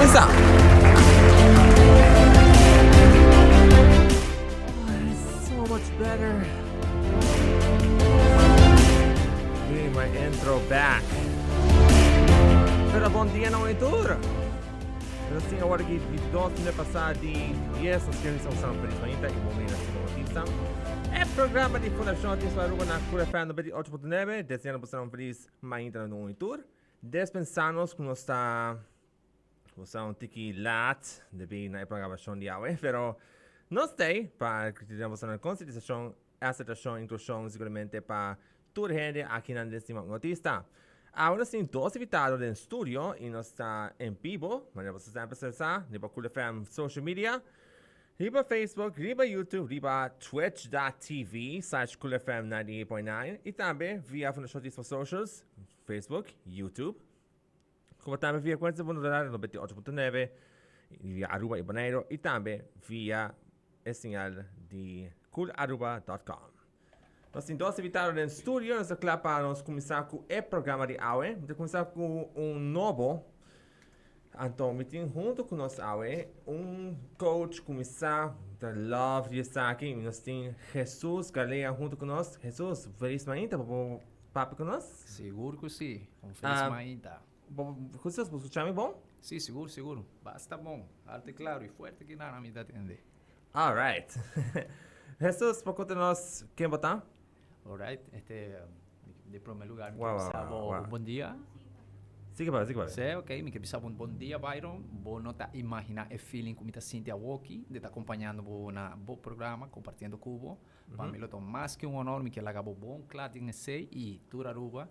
cuminsa! So much better. Give me my intro back. Pero bon dia na tur. Nos tin awor aki di 2 minuut pasa di 10. Nos quiere bisa un feliz mañana y bon bini na Siman Autista. E programa di Fundacion Autismo Aruba na Cool FM 98.9. Deseando boso un feliz mañana na tur. Despensanos ku nos ta usa un tiki laat debí na e programacion di awe, pero nos t'ei pa duna boso nan konsientisashon, asertashon, inklushon siguramente pa tur hende akinan den Stima Un Autista. Awe nos tin dos invitado den studio i nos ta en bibo, manera boso semper sa sa, riba Cool FM social media. Riba Facebook, riba YouTube, riba twitch.tv/coolfm98.9 i tambe via Fundacion Autismo Socials, Facebook, YouTube, como tambe via Cuenta de Radio 98.9 via Aruba y Bonaire y tambe via e señal di coolaruba.com. Nos tin dos invitado den studio, nos ta kla pa nos kuminsá ku e programa di awe. Mi ta kuminsá ku un nobo. Anto mi tin hunto ku nos awe un coach ku mi sa ta love di esaki. Nos tin Jesus Galea hunto ku nos. Jesus, felis mainta pa bo papia ku nos. Sigur ku si. Un felis mainta. Jesus, bo skucha mi bon? Si, sigur, sigur. Basta bon. Alto i klaro i fuerte ki nana mi ta tende. Alright. Jesus, por konta nos ken bo ta? Alright, este, di prome lugar mi ke bisa bo un bon dia. Sigui papia, sigui papia. Sí, ok, mi ke bisa bo un bon dia, Byron. Bo no ta imagina e feeling ku mi ta sinti awoki di ta kompañando bo na bo programa, kompartiendo ku bo. Pa mi lo ta mas ke un honor, mi ke laga bo bon kla den esei i tur Aruba,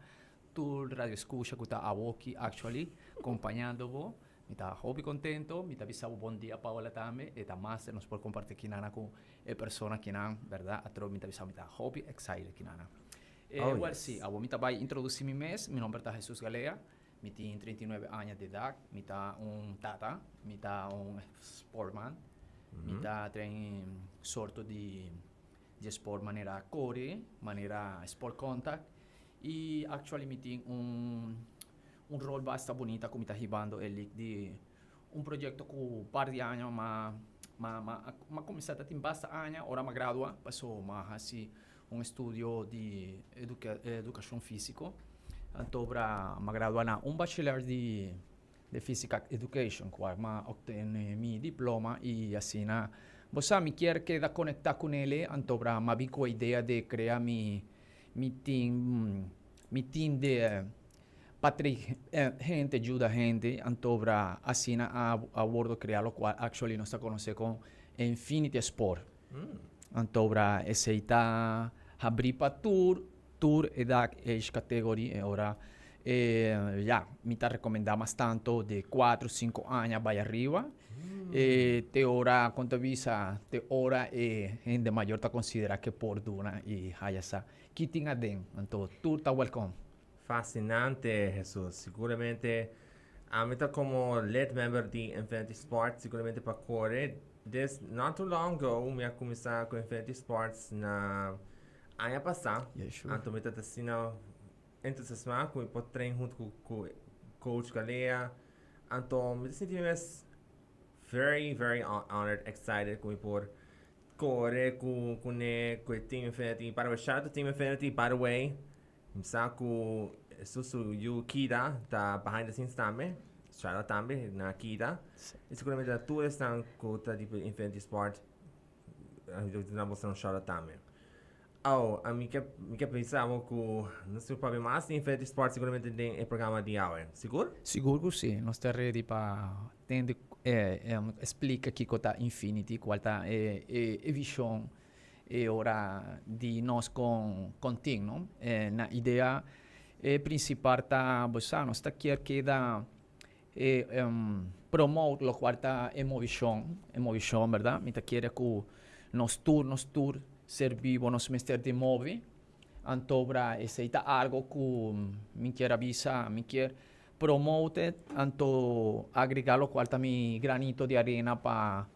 tur radio escucha ku ta awoki actually kompañando bo. Mi ta hopi contento, mi ta bisa bo bon dia Paola tambe, e ta master nos por comparti kinana cu e persona kinan, berdad, atrobe mi ta bisa mi ta hopi excited kinana. E Oh, well yes. si, awor mi ta bay introduci mi mes, mi nomber ta Jesus Galea, mi tin 39 aña di edad, mi ta un tata, mi ta un sportman, mi ta train sorto di di sport manera core, manera sport contact y actually mi tin un Un rol basta bunita ku mi ta hibando e lik di un proyekto ku par di aña m'a m'a m'a m'a kuminsá ta tin basta aña ora m'a gradua paso m'a hasi un estudio di eduka edukashon físiko anto ora m'a gradua na un bachelor di di physical education kua m'a obtene mi diploma i asina bo sa mi kier keda konektá kunele anto ora m'a bin ku e idea di krea mi mi team mi team di Pa trei hente yuda hente antobra asina a a wordo crea locual actually nos ta conoce con Infinity Sport. Antobra esey ta habri pa tur tur edad age category e ora e ya mi ta recomenda mas tanto de cuatro cinco aña bay ariba e te ora con ta bisa te ora e hende mayor ta considera ke por duna y haya sa ki tin aden anto tur ta welcome. Fascinante Jesus. Siguramente ami ta como lead member di Infinity Sports siguramente pa core. This not too long ago mi a cuminsa cu Infinity Sports na aña pasa. Yeah, sure. Anto mi ta asina entusiasma cu mi por train hunto cu cu coach Galea. Anto mi ta sinti mi mes very very honored, excited cu mi por core cu cune cu e team Infinity. By the way, shout out to team Infinity by the way. Mi sa ku su su yu Kida ta behind the scenes tambe. Shout out tambe na Kida. I seguramente na tur esnan ku ta di Infinity Sport, mi ta duna boso un shout out tambe. Oh, mi ke mi ke bisa bo ku nos tin papia mas di Infinity Sport seguramente den e programa di awe. Sigur? Sigur ku si. Nos ta ready pa tende splika kiko ta Infinity, kual ta e e vishon E ora di nos con con tin no e na idea e principal ta bo sa nos ta kier keda e promote locual ta e movicion e movicion berdad mi ta kere cu nos tur nos tur ser bibo nos mester di movi antobra esey ta algo cu mi kier a bisa mi kier promote anto agrega locual ta mi granito di arena pa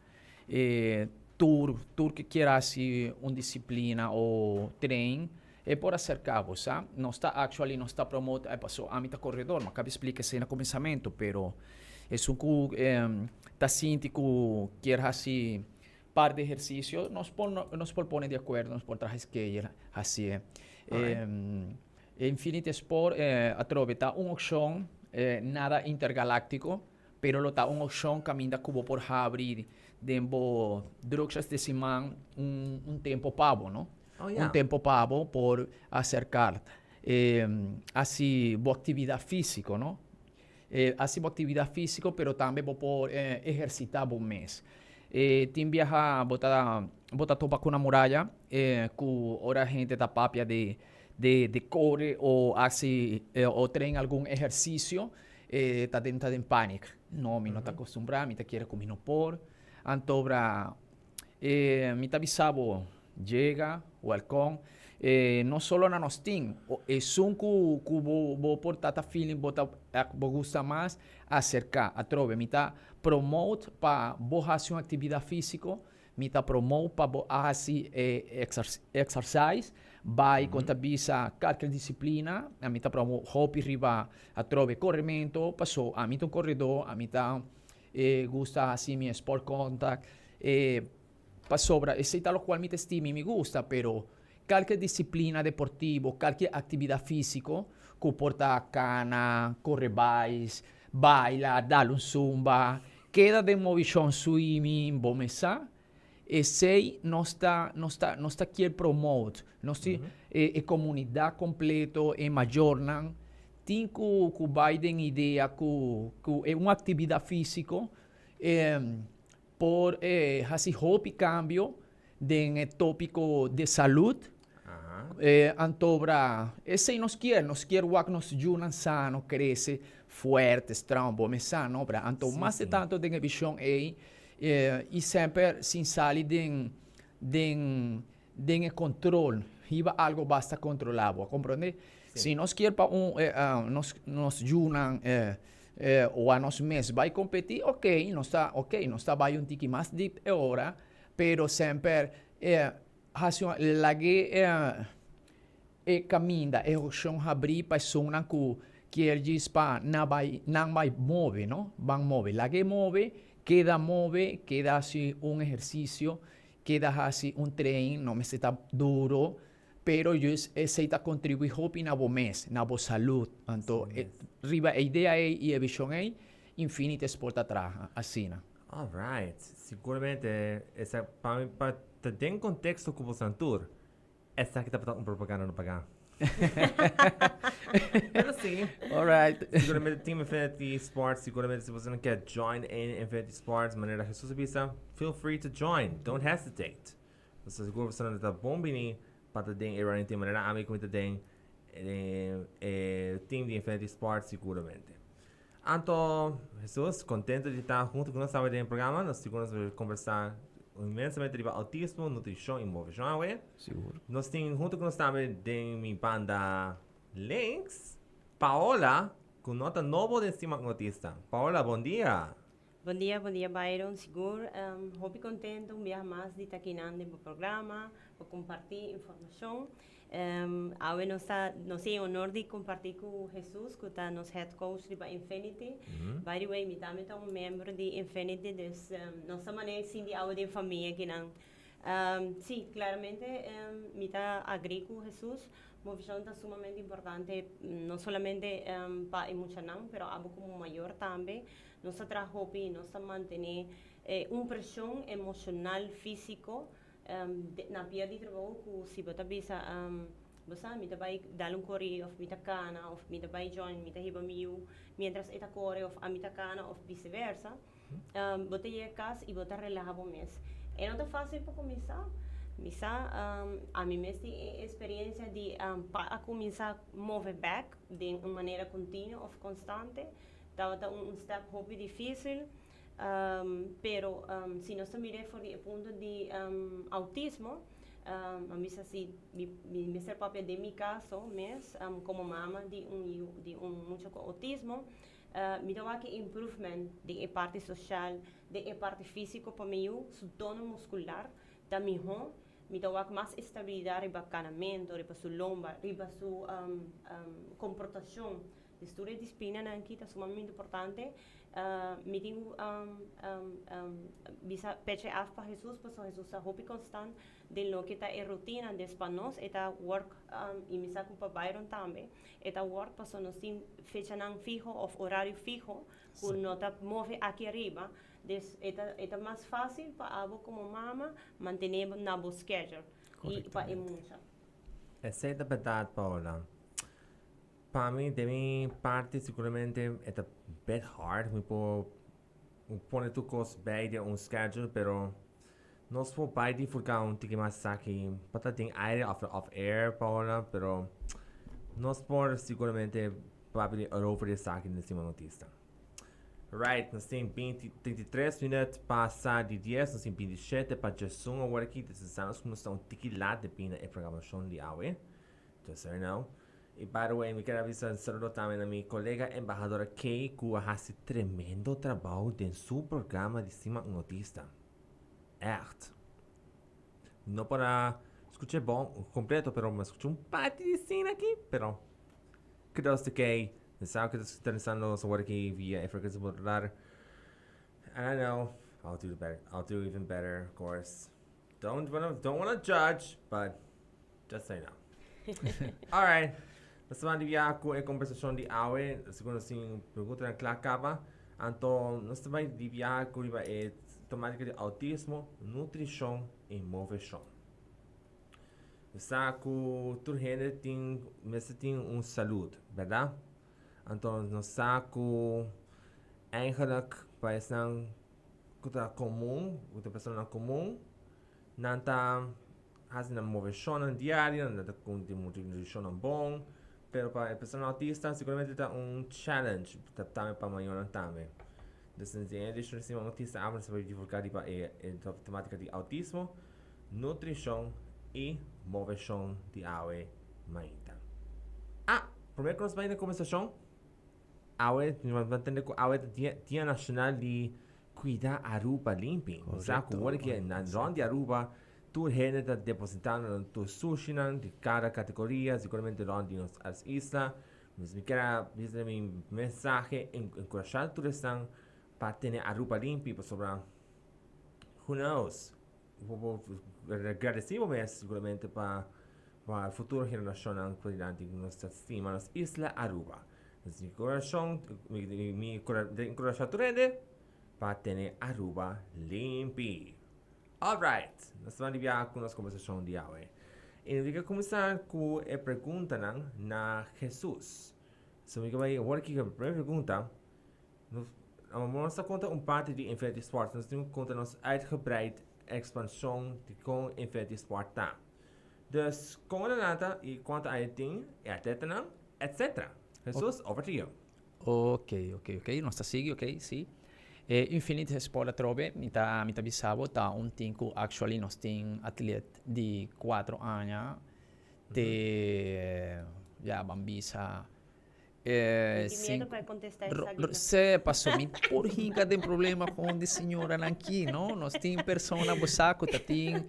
E tur tur ke kier hasi un disiplina o train e por aserka bo sa. Nos ta actually nos ta promote ay paso ami ta koredor mi a kaba splika esei na kuminsamentu pero Esun ku ta sinti ku kier hasi par di ehersisio, nos por nos por pone di akuerdo, nos por traha schedule hasié. Infinity Sport atrobe ta un opshon nada intergaláktiko, pero lo ta un opshon kaminda ku bo por habri den bo drukshas di siman un un tempo pa bo, no? Un tempo pa bo por aserká hasi bo aktividat físiko, no? Hasi bo aktividat físiko pero tambe bo por ehersitá bo mes. Tin biaha bo ta bo ta topa ku una muraya ku ora hende ta papia di di kore o hasi o train algun ehersisio ta den ta den pánik. No, mi no ta akostumbrá, mi ta kere ku mi no por. Antobra mi ta bisa bo Yega, welcome. No solo na nos team, esun cu cu bo bo por ta ta feeling bo ta bo gusta mas, acerca. Atrobe mi ta promote pa bo haci un actividad fisico, mi ta promote pa bo haci e exercise, bay con ta bisa cualkier disciplina, ami ta promote hopi riba atrobe corremento, paso ami ta un corredor, ami ta gusta haci mi sport contact. Pasobra esei ta lokual mi ta stima i mi gusta, pero kalke disiplina deportivo, kalke aktividat físiko, ku por ta kana, kore bais, baila, dal un zumba, keda den movishon swimming, bo mes sa, esei nos ta nos ta nos ta kier promote, nos tin e e komunidat kompleto, e mayornan tin ku ku bai den idea ku ku e un aktividat físiko Por haci hopi cambio den e topico de salud. Antobra esey nos kier, nos kier wak nos yunan sano, crece fuerte, strong, bo mes sa no? Anto mas de tanto den e vision ey y semper sin sali den den den e control, hiba algo basta controla, bo a comprende? Si nos kier pa un nos nos yunan o a nos mes bai competi, ok, nos ta ok, nos ta bai un tiki mas dip e ora, pero semper haci un lag'e e caminda, e opcion habri pa esunnan cu kier djis pa nan bai nan bai move, no? Ban move, lag'e move, keda move, keda haci un ehercicio. Keda hasi un train no mester ta duro, pero jus esei ta contribui hopi na bo mes, na bo salud. Anto riba e idea ei y e vision ei, Infinite Sport ta traha asina. Alright, siguramente esa pa mi pa ta den contexto cu boso nan tur. Esaki tabata un propaganda no pagá. Pero sí. Alright. Siguramente Team Infinity Sports, siguramente si boso kier join in Infinity Sports, manera Jesus a bisa, feel free to join. Don't hesitate. Boso sigur boso ta bon bini pa ta den e running team manera ami ku mi ta den e team di Infinity Sports siguramente. Anto, Jesus, contento di ta hunto cu nos awe den e programa. Nos sigur nos a conversa inmensamente riba autismo, nutricion y movecion awe. Sigur. Nos tin hunto cu nos tambe den mi banda links, Paola, cu no ta nobo den Stima cu Autista. Paola, bon dia. Bon dia, bon dia Byron. Sigur, hopi contento un biaha mas di ta akinan den bo programa pa comparti informacion. Awe nos ta nos tin e honor di comparti cu Jesus cu ta nos head coach riba Infinity. By the way, mi tambe ta un miembro di Infinity, dus nos ta manera sinti awe den famia akinan. Si, claramente mi ta agree cu Jesus. Movishon ta sumamente importante, no solamente pa e muchanan, pero abo como mayor tambe. Nos ta traha hopi, nos ta mantene un preshon emoshonal, físiko na pia di trabou ku si bo ta bisa bo sa mi ta bai dal un kori òf mi ta kana òf mi ta bai join, mi ta hiba mi yu miéntras e ta kore òf ami ta kana òf biseversa, bo ta yega kas i bo ta relaha bo mes. E no ta fásil pa kuminsá, mi sa ami mes tin e esperiensia di pa a kuminsá move bèk den un manera kontinuo òf konstante. Tabata un step hopi dificil, pero si nos ta mira for di e punto di autismo, a bisa si mi mester papia den mi caso mes como mama di un yu di un mucha cu autismo, mi ta wak e improvement den e parti social, den e parti fisico pa mi yu, su tono muscular ta miho, mi ta wak mas estabilidad riba canamento, riba su lomba, riba su comportacion. Dus tur e disiplinanan aki ta sumamente importante. Mi tin ku bisa petje af pa Jesus, pasobra Jesus ta hopi konstant den loke ta e rutina. Des pa nos e ta work i mi sa ku pa Byron tambe e ta work, pasobra nos tin fechanan fiho òf orario fiho ku no ta move aki ariba. Des e ta mas fásil pa abo komo mama mantené na bo schedule i pa e mucha. Esei ta bèrdat, Paola. Pa mi, di mi parti, siguramente e ta bit hard. Mi por pone tur kos bij den un schedule, pero nos por bai divulgá un tiki mas aki pa ta den aire of off air, Paola, pero nos por siguramente papia over esaki den Siman Autista. Right, nos tin 20, 33 minuut pasa di 10, nos tin 27 pa 11 awor aki, dus nos kuminsá un tiki laat depende na e programashon di awe. Just so you know. I by the way, mi ke avisá un saludo tambe na mi kolega embahadora Kay, ku a hasi tremendo trabou den su programa di Siman Autista. Echt. No por skucha bon kompleto, pero mi a skucha un parti di esena aki, pero kudos to Kay. Sabe ku ta sintonisando awor aki via e frekuensia modular. And I know I'll do better. I'll do even better, of course. Don't wanna judge, but just so you know. All right. Nos ta bai ku e kombersashon di awe, segun asina, preguntanan kla kaba. Anto, nos ta bai ku e temátika di outismo, nutrishon i moveshon. Sa ku tur hende tin, mester tin un salú, bèrdat? Anto, nos sa ku eigenlijk pa esnan ku ta komun, ku ta personanan komun, nan ta hasi nan moveshon diario, nan ta ku nutrishon bon, pero pa e persona outista siguramente ta un challenge tambe pa mayornan tambe. Dus den e edishon di Siman Outista awe nos ta bai divulgá riba e temátika di outismo, nutrishon i moveshon di awe mainta. Ah, promé ku nos bai na kombersashon, awe, nos ta tende ku awe ta Dia Nashonal di Kuida Aruba Limpi. Sa ku ora ku na rònt di Aruba, tur hende ta depositando tur sushinan di kada kategoria, siguramente rònt di nos isla. Dus mi ke bisa mi mensahe, enkurashá tur esnan pa tene Aruba limpi, pasobra who knows, agradesido mes siguramente pa futuro generashonnan ku dilanti ku nos ta stima nos isla Aruba. Dus mi kurason, mi enkurashá tur hende pa tene Aruba limpi. Alright, nos ta bai ku nos kombersashon di awe. I mi ke kuminsá ku e preguntanan na Jesus. So mi ke bai awor aki ku e promé pregunta. Nos nos a konta un parti di Infinity Sports. Nos tin ku konta nos uitgebreid ekspanshon di kon Infinity Sport ta. Dus kon e ta i kuantu aña tin, e atletanan, etc. Jesus, over to you. Ok. Nos ta sigui, ok, si. Infinity Sport atrobe, mi ta bisa bo, ta un team ku actually nos tin atleta di 4 aña te, ya, ban bisa Mi tin miedu pa kontestá esaki. Se pasó mi por hinka den problema ku di señoranan aki, no? Nos tin persona bo sa ku ta tin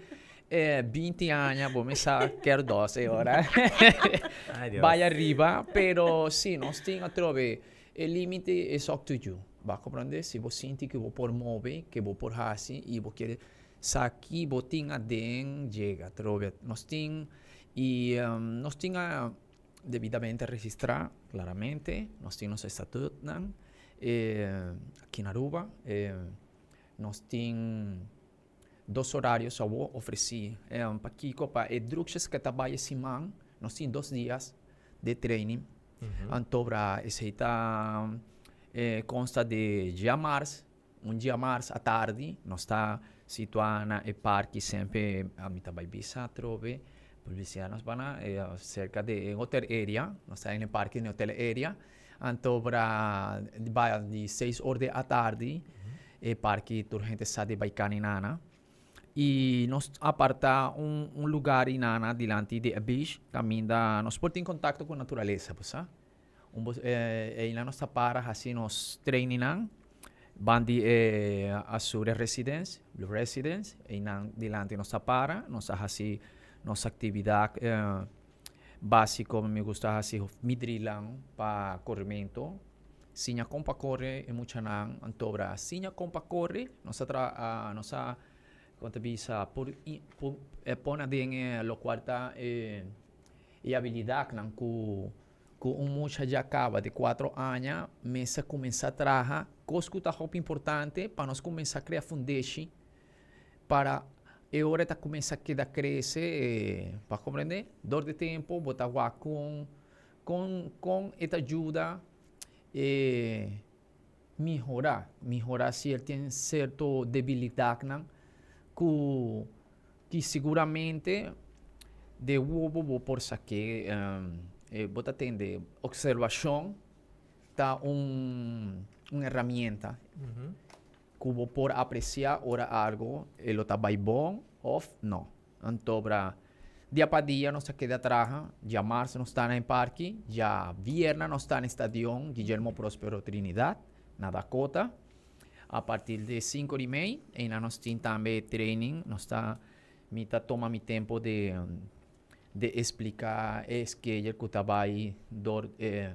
20 aña, bo mi sa ker dos e ora. Ay, Dios. Bai ariba, pero si, nos tin atrobe, e límite is up to you. Bo a komprondé? Si bo sinti ku bo por move, ku bo por hasi i bo ke sa ki bo tin aden, yega atrobe. Nos tin i nos tin a debidamente registrá, klaramente. Nos tin nos estatuutnan aki na Aruba. Nos tin dos orario awor ofresí. Pa kiko? Pa e drukjes ku ta bai e siman, nos tin 2 dia di training. Anto bra esei ta konsta di djamars, un djamars atardi, nos ta situá na e parke semper, mi ta bai bisa atrobe, publisidat nos bana serka di e hotel area, nos ta den e parke den hotel area. Anto bra bai di 6 or di atardi, e parke tur hende sa di bai kaminana. I nos apartá un lugá inana dilanti di e beach, kaminda nos por tin kontakto ku naturalesa, bo sa. Einan nos ta para hasi nos trainingnan bandi e Azure Residence, Blue Residence, einan dilanti nos ta para, nos ta hasi nos aktividat. Basico mi gusta haci mi drillnan pa corremento. Siña con pa corre e muchanan anto ora siña con pa corre nos a tra nos a con ta bisa por por pone aden e locual ta e e habilidadnan cu cu un mucha ya caba di cuatro aña mester cuminsa traha cos cu ta hopi importante pa nos cuminsa crea fundeshi para e ora e ta cuminsa keda crece e pa comprende dor di tempo bo ta wak con con con e ta yuda e mihora mihora si el tin cierto debilidadnan cu ki siguramente de wobo bo por sake bo ta tende observacion ta un un herramienta. Ku bo por apresiá ora algo e lo ta bai bon òf no. Antobra dia pa dia nos ta keda traha, djamars nos ta na e parki, djabièrnè nos ta na e stadion Guillermo Prospero Trinidad na Dakota a partir di sinku di mei. Einan nos tin tambe training, nos ta mi ta tuma mi tempu di di espliká e schedule ku ta bai dor e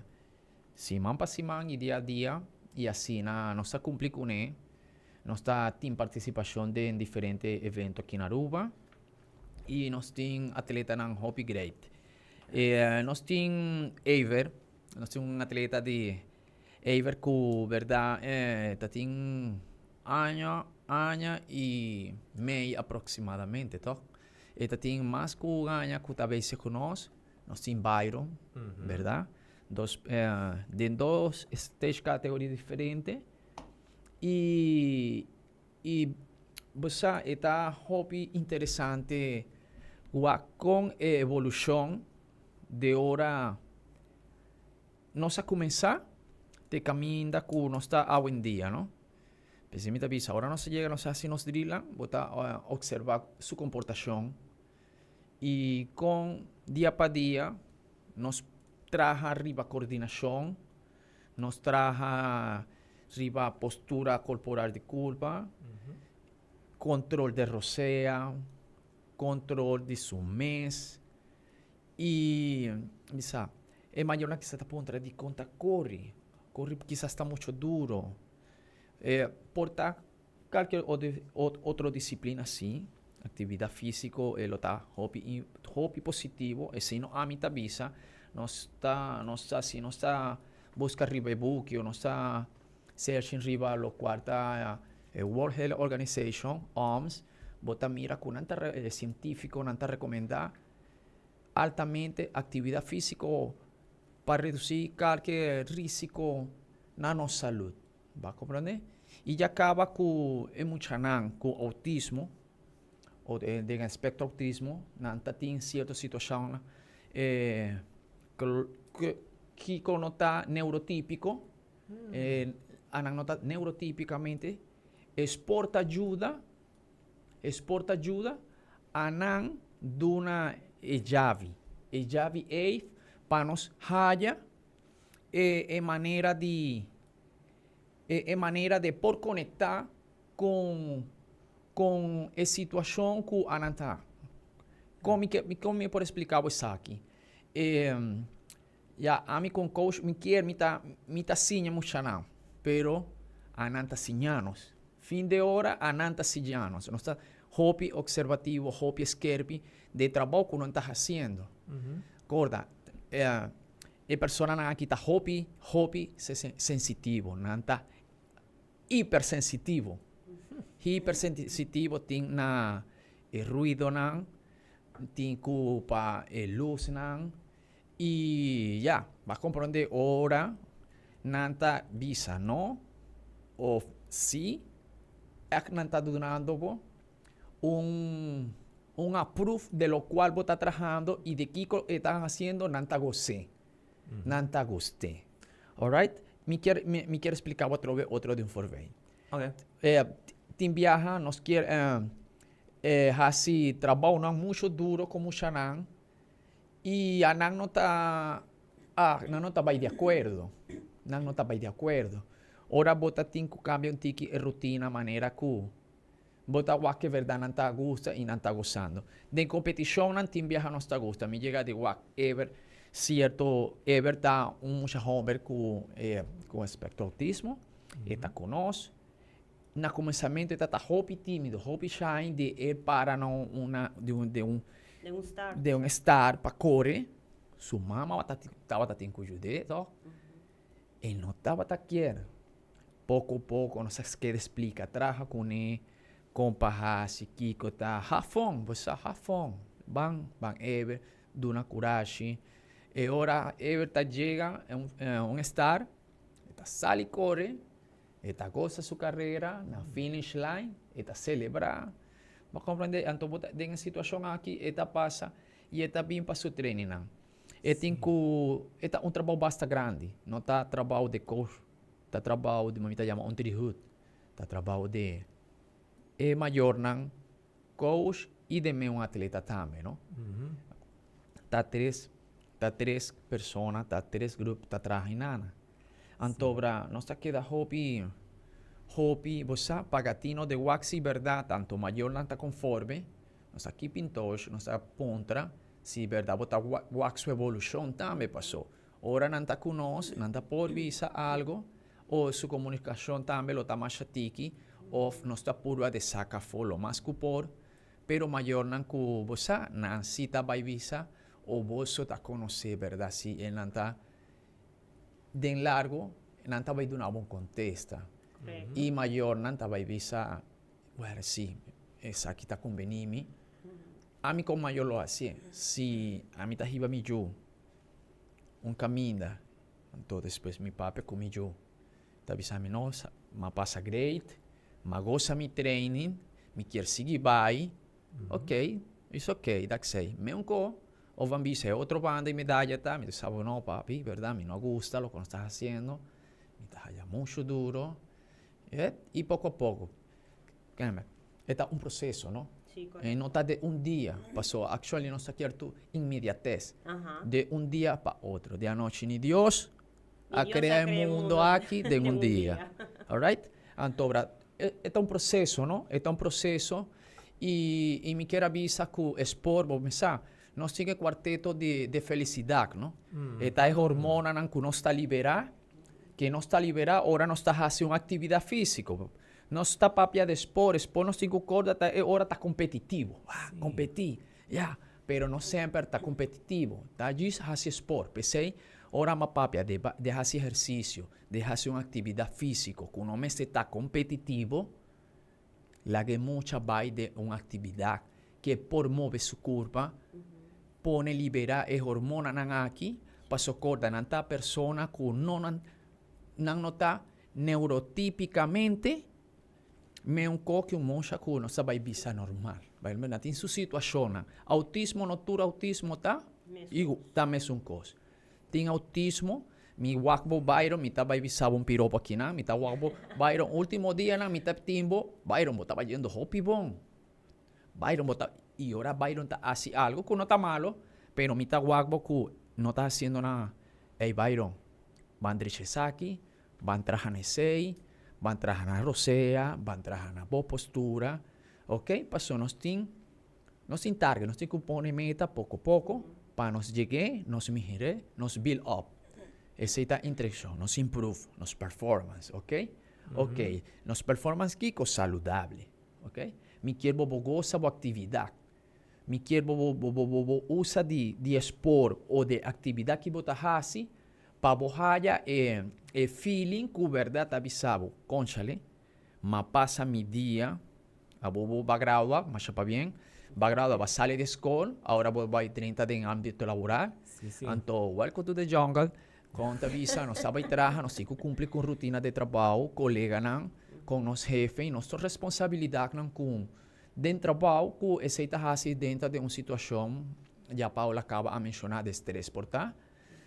Siman pa siman i dia a dia i asina nos ta cumpli cune. Nos ta tin participacion den diferente evento aki na Aruba i nos tin atletanan hopi great. E nos tin Ever, nos tin un atleta di Ever cu berdad ta tin aña, aña i mei aproximadamente toch. E ta tin mas cu un aña cu ta bezig cu nos. Nos tin Byron, berdad? Dos, den dos stage category diferente. Y, y bo sa, e ta hopi interesante wak con e evolucion de ora nos a cuminsa te caminda cu nos ta awendia, no? P'esei mi ta bisa, ora nos a yega nos a haci nos drillnan, bo ta observa su comportacion Y con dia pa dia nos traha riba coordinacion, nos traha riba postura corporal di curpa, control de rosea, control di su mes. Y bisa, e mayornan kisas ta puntra dicon ta cori, cori kisas ta mucho duro. E por ta Cualkier otro disciplina si, actividad fisico e lo ta hopi hopi positivo, esey no ami ta bisa, nos ta nos ta si nos ta busca riba e buki o nos ta searching riba locual ta e World Health Organization, OMS, bo ta mira cu nan ta e cientificonan ta recomenda altamente actividad fisico pa reduci cualkier risico na nos salud. Bo a comprende? Y ya caba cu e muchanan cu autismo, o den e espectro autismo, nan ta tin cierto situacionnan kico no ta neurotipico, anan no ta neurotipicamente, e sport ta yuda, e sport ta yuda anan duna e yavi, e yavi ey pa nos haya e e manera di e e manera de por conecta con con e situacion cu anan ta. Con mi ke con mi por explica bo esaki? E ya ami con coach mi kier mi ta mi ta siña muchanan pero anan ta siña nos. Fin de ora anan ta siña nos. Nos ta hopi observativo, hopi skerpi de trabou cu nan ta haciendo. Corda E personanan aki ta hopi, hopi sensitivo. Nan ta hipersensitivo. Hipersensitivo tin na e ruidonan, tin ku pa e lusnan i ya, bo a komprondé ora nan ta bisa no òf si, ègt nan ta dunando bo un un approve de lo cual bo ta trahando y de kico e ta haciendo nan ta gos'é. Nan ta gust'é. Alright? Mi kier mi mi kier explica bo atrobe otro di un voorbeeld. Okay. Eh, tin biaha nos kier eh, eh, haci trabounan mucho duro cu muchanan y a nan no ta ah, nan no ta bay di acuerdo. Nan no ta bay di acuerdo. Ora bo ta tin cu cambia un tiki e rutina manera cu. Bo ta wak e verdad nan ta gusta y nan ta gozando. Den competicion nan tin biaha nos ta gusta. Mi yega di wak Ever cierto Ever ta un mucha homber cu cu espectro autismo. E ta cu nos. Na cuminsamento e ta ta hopi timido, hopi shy di e para na una di un di un Den un start. den un start pa core. Su mama tabata tin cu yud'é toch. E no tabata kier. Poko poko nos a kere splika traha kuné kon pa hasi, kiko ta. Hafon, bo sa hafon. Ban, ban Eber, duna kurashi. E ora Eber ta yega un estar, e ta sali kore, e ta gosa su karera na finish line, e ta selebrá. Bo a komprendé? Anto bo ta den e situashon aki e ta pasa i e ta bin pa su trainingnan. E tin ku e ta un trabou basta grandi, no ta trabou di coach, ta trabou di mi ta yama un trihut, ta trabou di e mayornan, coach i di mi un atleta tambe, no. Ta tres, ta tres persona, ta tres grup ta traha hinana. Antobra nos ta keda hopi, hopi, bo sa, paga tino di wak si bèrdat, tantu mayornan ta konforme, nos ta keep in touch, nos ta puntra. Si berdad bo ta wak su evolucion tambe paso ora nan ta cu nos nan ta por bisa algo o su comunicacion tambe lo ta masha tiki of nos ta purba di saca afo lo mas cu por pero mayornan cu bo sa nan si ta bay bisa o boso ta conoce berdad si e nan ta den largo nan ta bay duna bo un contesta y mayornan ta bay bisa Wèr si esaki ta kumbení mi, ami komo mayor lo hasié. Si ami ta hiba mi yu un kaminda, anto despues mi papia ku mi yu ta bisa mi, no, m'a pasa great, m'a gosa mi training, mi kier sigui bai, ok, is ok, daksei. Meunko of a bisa e otro banda e medaya ta, mi ta bisa bo, no papi, bèrdat mi no a gusta loke nos ta hasiendo, mi ta haya muchu duro. Y poco a poco, keme, e ta un proceso, no? Sí, correcto. E no ta de un dia, paso actually nos ta kier tur inmediatez, de un dia pa otro. De anochi ni Dios a crea e mundo aki den un dia. Alright? Anto bra, e ta un proceso, no? E ta un proceso y, y mi kier a bisa cu e sport, bo mesa, nos tin e cuarteto di, di felicidad, no? E ta e hormonanan cu nos ta libera Ke nos ta liberá ora nos ta hasi un aktividat físiko. Nos ta papia di sport, sport nos tin ku korda ta e ora ta kompetitivo. Ah, kompetí, ya. Pero no semper ta kompetitivo. Ta djis hasi sport. P'esei, ora mi a papia di di hasi ehersisio, di hasi un aktividat físiko ku no mester ta kompetitivo, laga e mucha bai den un aktividat ke por move su kurpa, pone liberá e hormonanan aki, paso korda nan ta persona ku no nan nan no ta neurotípikamente meun ko ki un mosha ku nos ta bai bisa normal. Bai nan tin su situashonnan. Outismo no tur outismo ta igu ta mesun kos. Tin outismo, mi wak bo Byron, mi ta bai bisa bo un piropo akinan, mi ta wak bo Byron ultimo dianan mi ta tin bo, Byron bo ta bayendo hopi bon. Byron bo ta y ora Byron ta haci algo cu no ta malo, pero mi ta wak bo cu no ta haciendo nada. Ey Byron, ban drecha esaki, ban traha na esey, ban traha na rosea, ban traha na bo postura, ok? Paso nos tin, nos tin target, nos tin cu pone meta poco poco pa nos yeg'e, nos mihir'e, nos build up. Esey ta intreccion, nos improve, nos performance, ok? Ok, nos performance kico? Saludable. Ok? Mi kier bo bo gosa bo actividad. Mi kier bo bo bo bo bo usa di di e sport o di e actividad ki bo ta haci pa bo haya e e feeling cu berdad ta bisa bo, conchale, m'a pasa mi dia, abo bo ba gradua, masha pabien, ba gradua, ba sali di scol, ahora bo bay drenta den ambito laboral, anto welcome to the jungle, Con ta bisa, nos ta bay traha, nos tin cu cumpli cu rutina de trabao, coleganan, con nos hefe y nos responsabilidadnan cu den trabao cu esey ta haci dentro den un situacion, ya Paula caba a menciona, de stress por ta.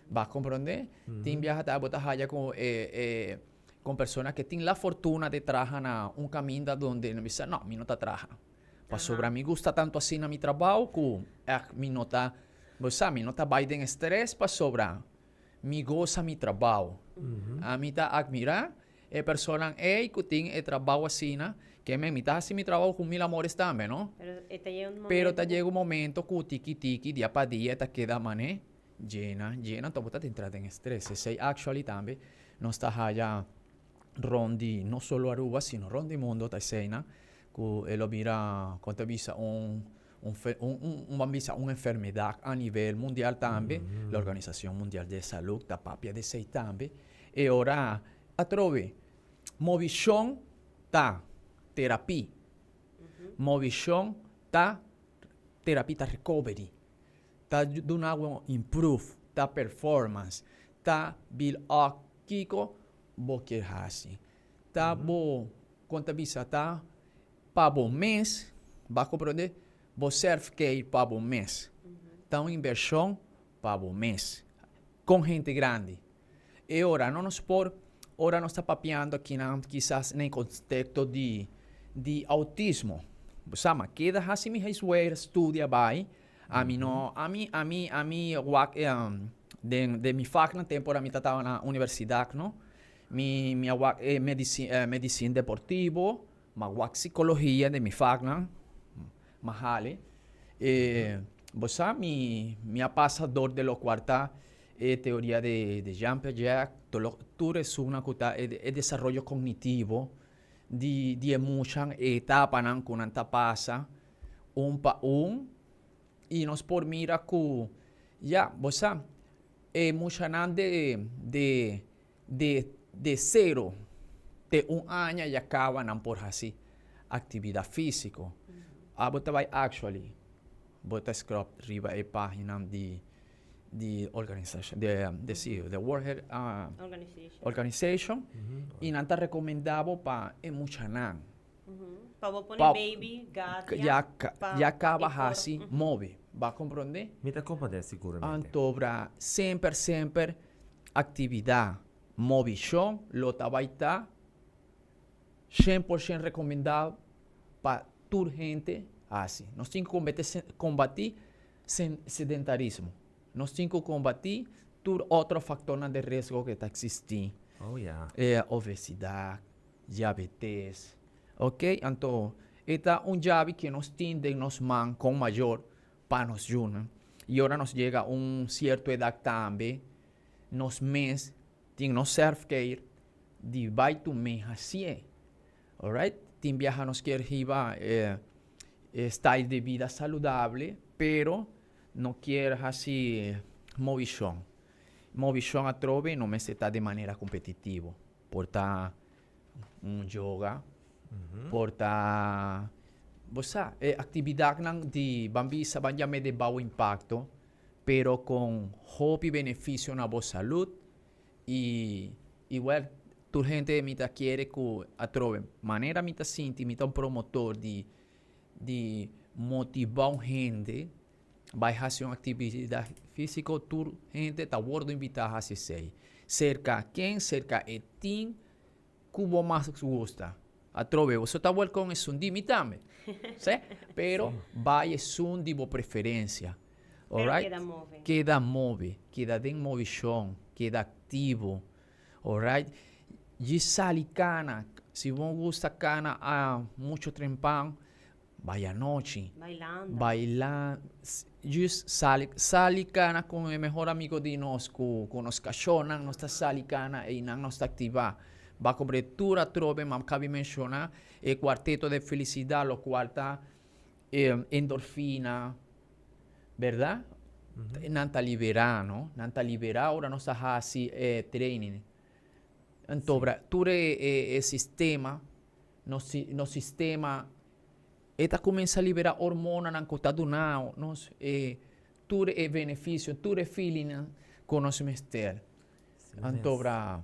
Ba comprende? Tin biaha ta bo ta haya cu e, e, con persona que tin la fortuna de traha na un caminda donde nan bisa, no, mi no ta traha. Pasobra mi gusta tanto asina mi trabao cu echt mi no ta, bo sa, mi no ta bay den stress pasobra mi gosa mi trabao. Ami ta admira e personanan ey cu tin e trabao asina. Ke men mi ta hasi mi trabou ku mil amores tambe, no? Pero e ta yega un Pero ta momento yega un momento ku tiki tiki, dia pa dia, ta keda man'é Llena, llena, anto bo ta entra den estrés. Esei actually tambe nos ta haya rond di no solo Aruba sino rond di mundo ta eseinan cu e lo bira con ta bisa un un un un ban bisa un enfermedad a nivel mundial tambe. La Organisacion Mundial de Salud ta papia di esei tambe. E ora atrobe movicion ta terapia, movicion ta terapia ta recovery. Ta duna bo improve, ta performance, ta build up kiko bo kier hasi. Ta bo, kon ta bisa, ta pa bo mes, bo a comprende, bo self care pa bo mes. Ta un inversion pa bo mes, con hende grandi. E ora no nos por, ora nos ta papiando akinan kisas na e contexto di di autismo. Bo sa, ma keda hasi mi huiswerk, studia bai, ami no, ami, ami, ami wak den den mi vaknan tempo ora mi ta tabata na universidad no, mi mi a wak e medici medicina deportivo, Ma wak psicologia den mi vaknan, ma hali. E bo sa mi mi a pasa dor de locual ta e teoria de de Jean Piaget, tur esunnan cu ta e desaroyo cognitivo di di e muchan, e etapanan cu nan ta pasa un pa un y nos por mira cu ya bo sa e muchanan de de De de sero te un aña ya caba nan por haci actividad fisico. Abo ta bay actually bo ta scrub riba e pagina di di organisacion de si de World Health Organization y nan ta recomenda bo pa e muchanan. Pa bo pone baby gat ya ya caba haci move. Bo a comprende? Mi ta comprende siguramente. Anto bra semper semper actividad movicion lo ta bay ta 100% recomendado pa tur hende haci. Nos tin cu combati sedentarismo. Nos tin cu combati tur otro factornan de riesgo cu ta existi. Oh ya. Obesidad. Diabetes. Ok, anto e ta un yabi ke nos tin den nos man kon mayor pa nos yunan. I ora nos yega un sierto edat tambe, nos mes tin nos self care di bai tum'é hasié. Alright? Tin biaha nos kier hiba e style di bida saludable, pero no kier hasi movishon. Movishon atrobe no mester ta di manera kompetitivo. Por ta un yoga, por ta, bo sa, e actividadnan di ban bisa, ban yam'e de baho impacto, pero con hopi beneficio na bo salud y, y well, tur hende mi ta kere cu atrobe manera mi ta sinti, mi ta un promotor di, di motiva un hende Bai hasi un aktividat físiko, tur hende ta wòrdu invitá hasi esei. Serka ken? Serka e tin ku bo mas gusta. Atrobe boso ta wèlkòm esun di mi tambe. Sí? Pero bai esun di bo preferensia. Pero keda move. Keda move. Keda den movishon. Keda aktivo. Alright? Djis sali kana. Si bo gusta kana a mucho trempan, Bai anochi. Bailando. Baila, just sali, sali cana con e mehor amigo di nos, cu, cu nos cachornan, nos ta sali cana, eynan nos ta activa. Ba cobre tur atrobe, ma cabi menciona e cuarteto de felicidad, locual ta endorfina, berdad? Nan ta libera, no? Nan ta libera ora nos ta haci e training. Entobra, tur e, e, e sistema Nos nos sistema e ta cuminsa libera hormonanan cu ta duna nos e tur e beneficio, tur e feelingnan cu nos mester. Antobra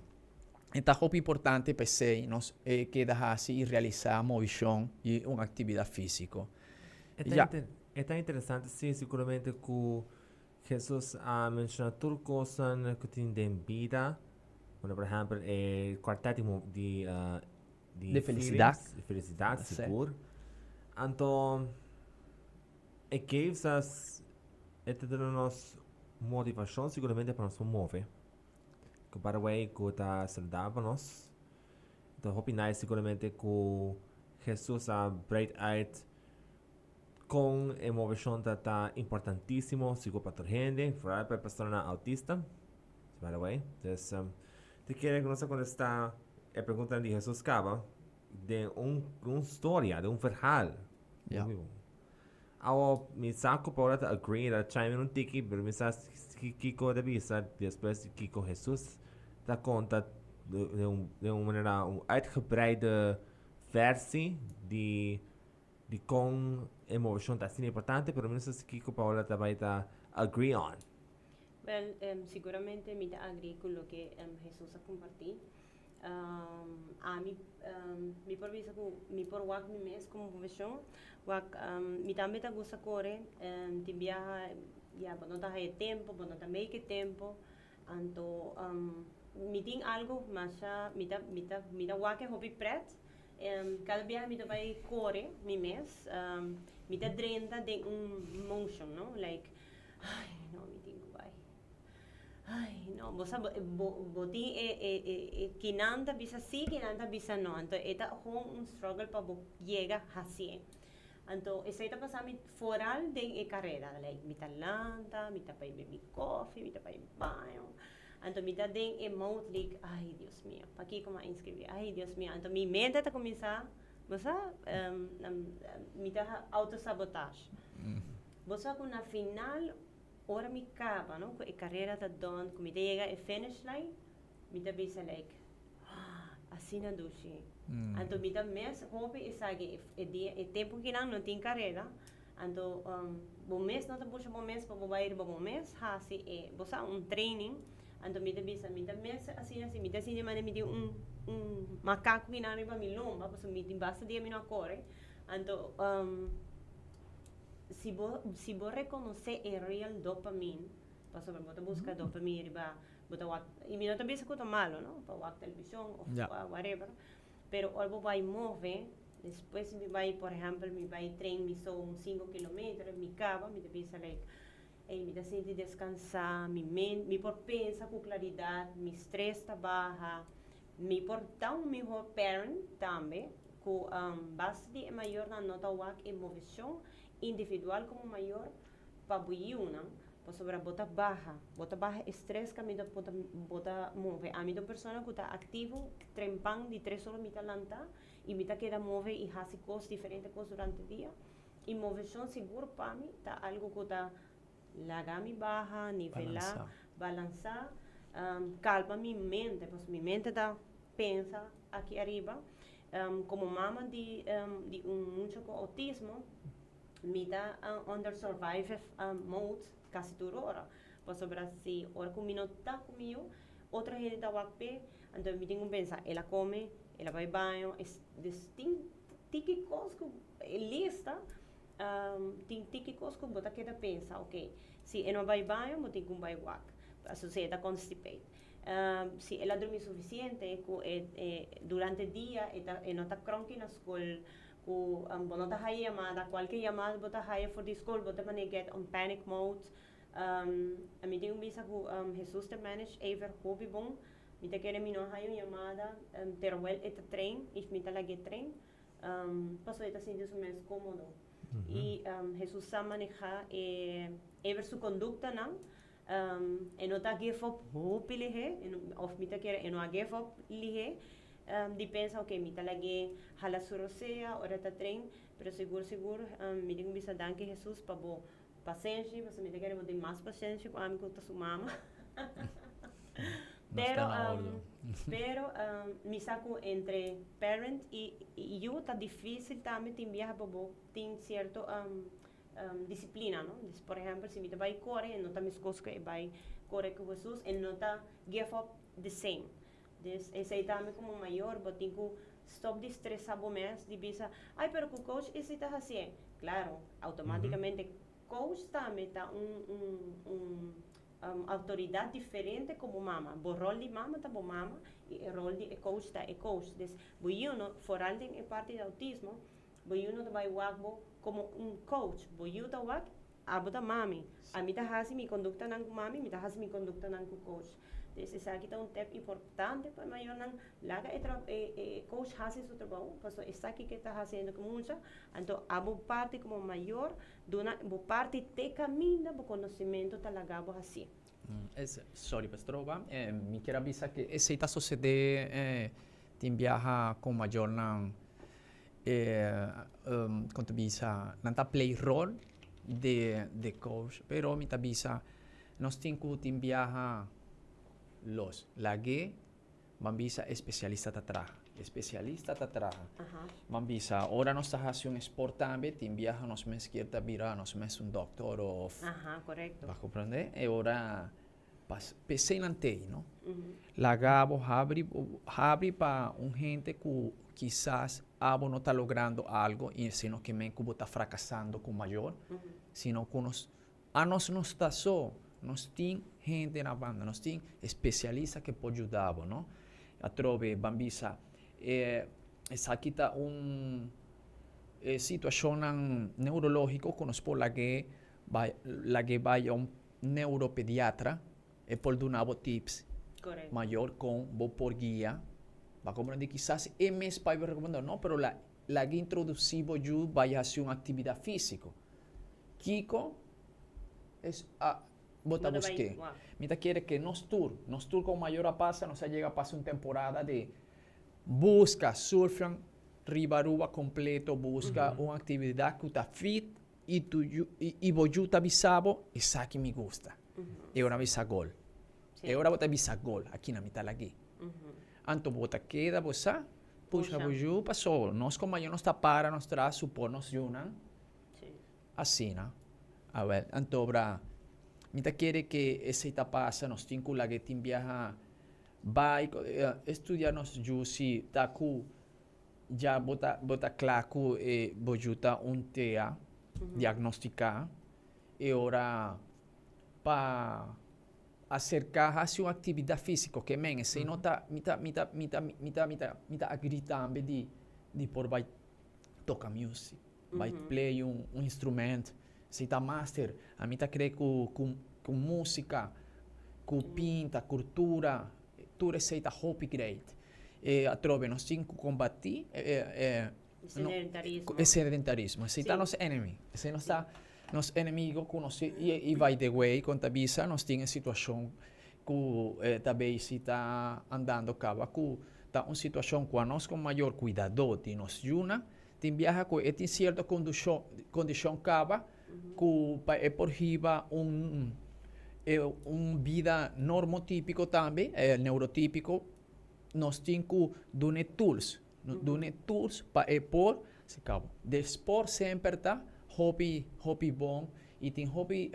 e ta hopi importante p'esey nos e keda haci y realisa movicion y un actividad fisico. E ta e ta interesante si siguramente cu Jesus a menciona tur cosnan cu tin den bida, bueno por ehempel e cuartet di di di De felicidad. feelings, di felicidad Sí. sigur. Anto e geeft us e ta duna nos motivacion siguramente pa nos por move. Cu by the way cu ta saludabel pa nos. Ta hopi nice siguramente cu. Jesus a breid uit con e movecion ta ta importantisimo sigur pa tur hende, vooral pa e personanan autista. By the way, dus te kere cu nos a contesta e preguntanan di Jesus caba den un storia, den un verhaal. Awo mi sa cu Paula ta agree, ta chime in un tiki, pero mi sa kico ta bisa despues di kico Jesus ta conta den un manera, un uitgebreide versie di di con e movecion ta asina importante, pero mi no sa si kico Paula ta bay ta agree on. Wel, siguramente mi ta agree cu loke Jesus a comparti. Ami mi por bisa ku mi por wak mi mes komo profeshon, wak mi tambe ta gusta kore, tin biaha ya bo no ta haya tempo, bo no ta make e tempo, anto mi tin algo masha mi ta mi ta mi ta wak e hopi pret, kada biaha mi ta bai kore mi mes, mi ta drenta den un motion no, like ay no mi tin ku bai. Ay, no, bo sa, bo, bo tin e, e, e, e kinan ta bisa sí, kinan ta bisa no. Anto e ta gewoon un struggle pa bo yega hacié. Anto esei ta pasa mi vooral den e careda. Like, mi ta lanta, mi ta bai bebe koffie, mi ta bai baño. Anto mi ta den e mode like, ay Dios mio, pakiko mi a inscribi? Ay Dios mio. Anto mi mente ta cuminsa, bo sa, mi ta autosabotage. Bo sa cu na final Ora mi caba no cu e carera ta done cu mi ta yega e finish line mi ta bisa like ah asina dushi anto mi ta mes hopi esaki e dia e tempo kinan no tin carera anto bo mes no ta busha bo mes pa bo bay riba bo mes haci e bo sa un training anto mi ta bisa mi ta mes asina si mi ta sinti manera mi tin un un macaco kinan riba mi lomba pasobra mi tin basta dia mi no a core anto. Si bo si bo rekonosé e real dopamine, pasobra bo ta buska dopamine riba bo ta wak, i mi no ta bisa ku ta malo no, pa wak televishon òf whatever, pero ora bo bai move, despues mi bai por ehèmpel mi bai train mi so un sinku kilometer, mi kaba mi ta bisa like ey mi ta sinti deskansá, mi mente mi por pensa ku klaridat, mi stres ta baha, Mi por ta un mihó parent tambe ku basta di e mayornan no ta wak e moveshon individual komo mayor pa bo yiunan, pasobra bo ta baha, bo ta baha e stres kaminda bo ta bo ta move. Ami ta un persona ku ta aktivo trempan di tres ora mi ta lanta i mi ta keda move i hasi kos diferente kos durante dia i moveshon sigur pa mi ta algu ku ta Laga mi baha, nivelá, balansá, kalma mi mente, pasobra mi mente ta pensa aki ariba. Komo mama di di un mucha ku outismo, mi ta under survive mode kasi tur ora, pasobra si ora ku mi no ta ku mi yu, otro hende ta wak p'e, anto mi tin ku pensa, el a kome, el a bai baño, dus tin tiki kos ku e lista. Tin tiki kos ku bo ta keda pensa, ok, si e no bai baño bo tin ku bai wak, pasobra si e ta constipate. Si el a drumi sufisiente ku e e durante dia e ta e no ta kronki na skol, ku bo no ta haya yamada, kualke yamada bo ta haya for di skol bo ta manera get on panic mode. Ami tin un bisa ku Jesus ta manage Ever hopi bon, mi ta kere mi no haya un yamada terwel e ta train if mi ta lag'e train. Pasobra e ta sinti su mes kómodo. I Hesus sa manehá e Ever su konduktanan. E no ta give up hopi lihé, òf mi ta kere e no a give up lihé di pensa oke mi ta lag'é hala su rosea ora e ta train, pero sigur sigur mi tin ku bisa danki Hesus pa bo pasenshi, pasobra mi ta kere bo tin mas pasenshi ku ami ku ta su mama. Pero, pero mi sa ku entre parent i yu ta difísil tambe tin biaha pa bo tin sierto disiplina, no? Dus por ehèmpel si mi ta bai kore e no ta meskos ku e bai kore ku Hesus, e no ta give up the same. Dus esei tambe komo mayor bo tin ku stòp di stresá bo mes di bisa, ai pero ku coach esei ta hasié. Klaro, outomátikamente coach tambe ta un un un Autoridad diferente cu bo mama. Bo rol di mama ta bo mama y e rol di e coach ta e coach. Dus bo yiu no, vooral den e parti di autismo, bo yiu no ta bay wak bo como un coach. Bo yiu ta wak, abo ta mami. Ami ta haci mi conductanan cu mami, mi ta haci mi conductanan cu coach. Dus esaki ta un tip importante pa mayornan: laga e, e, e coach haci su trabou, paso esaki cu ta haciendo cu mucha. Anto abo parti como mayor, duna bo parti te caminda bo conocimento ta laga bo haci. Sorry, pa stroba. Mi kier bisa cu esey ta sucede tin biaha cu mayornan con ta bisa, nan ta play role di coach, pero mi ta bisa nos tin cu tin biaha los lag'e, ban bisa, especialista ta traha, especialista ta traha. Ban bisa, ora nos ta haci un sport tambe, tin biaha nos mes kier ta bira nos mes un doctor of Correcto. Bo a comprende? E ora pas pesey nan tey, no? Laga bo habri, habri pa un hende cu kisas abo no ta logrando algo y sino ke men cu bo ta fracasando cu mayor, sino cu nos a nos no sta so, nos tin hende na banda, nos tin especialista cu por yuda bo, no? Atrobe, ban bisa, esaki ta un situacionnan neurologico cu nos por lag'e bay, lag'e bay un neuropediatra, e por duna bo tips mayor con bo por guia. Bo a comprende? Kisas e mes pai bo recomenda, no, pero la laga introduci bo yu bay haci un actividad fisico. Kico es a bo ta busque? Mi ta kere que nos tur como mayor a pasa, nos a yega a pasa un temporada di busca, surf riba Aruba completo, busca un actividad cu ta fit y tu y bo yu ta bisa bo: "Esaki mi gusta." E ora bisa gol. E ora bo ta bisa gol, aki na mi ta lag'e. Anto bo ta keda bo sa, pusha bo yu paso. Nos como mayor nos ta para nos tras support nos yunan. Asina. Awel, anto bra, mi ta kere cu esey ta pasa, nos tin cu lag'e tin biaha bay estudia nos yu si ta cu ya bo ta cla cu e bo yu ta un TEA diagnostica, e ora pa acerca haci un actividad fisico ke men esey no ta mi ta agree tambe di por bay toca music, bay play un instrument si ta master. Ami ta cree cu musica, cu pinta, cultura, tur esey ta hopi great. E atrobe nos tin cu combati sedentarismo. E sedentarismo. Esey ta nos enemy. Esey nos ta nos enemigo cu nos y by the way, con ta bisa, nos tin e situacion cu ta bezi ta andando caba cu ta un situacion cu nos como mayor cuidador di nos yunan tin biaha cu e tin cierto condicion caba cu pa e por hiba un bida normotipico tambe, neurotipico, nos tin cu dune tools, dune tools pa e por se cabo. De sport semper ta hopi hopi bon y tin hopi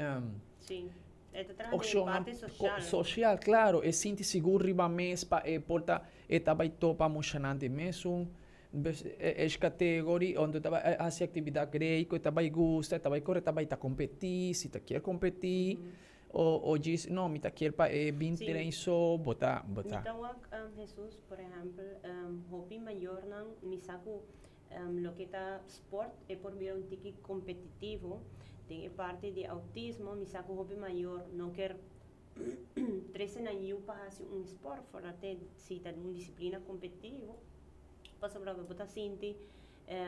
Si. E ta traha di parti social. Social, claro. E sinti sigur riba mes pa e por ta e ta bay topa emocionante mesun age category unda ta bay haci actividad grey cu e ta bay gusta, e ta bay core, e ta bay ta competi, si ta kier competi o djis no, mi ta kier pa e bin train so, bo ta bo Mi ta. Ta wak, Jesus, por ehempel, hopi mayornan, mi sa cu loke ta sport e por bira un tiki competitivo. Den e parti di autismo, mi sa cu hopi mayor no kier trece nan yiu pa haci un sport for te si ta un disciplina competitivo. Pasobra bo ta sinti,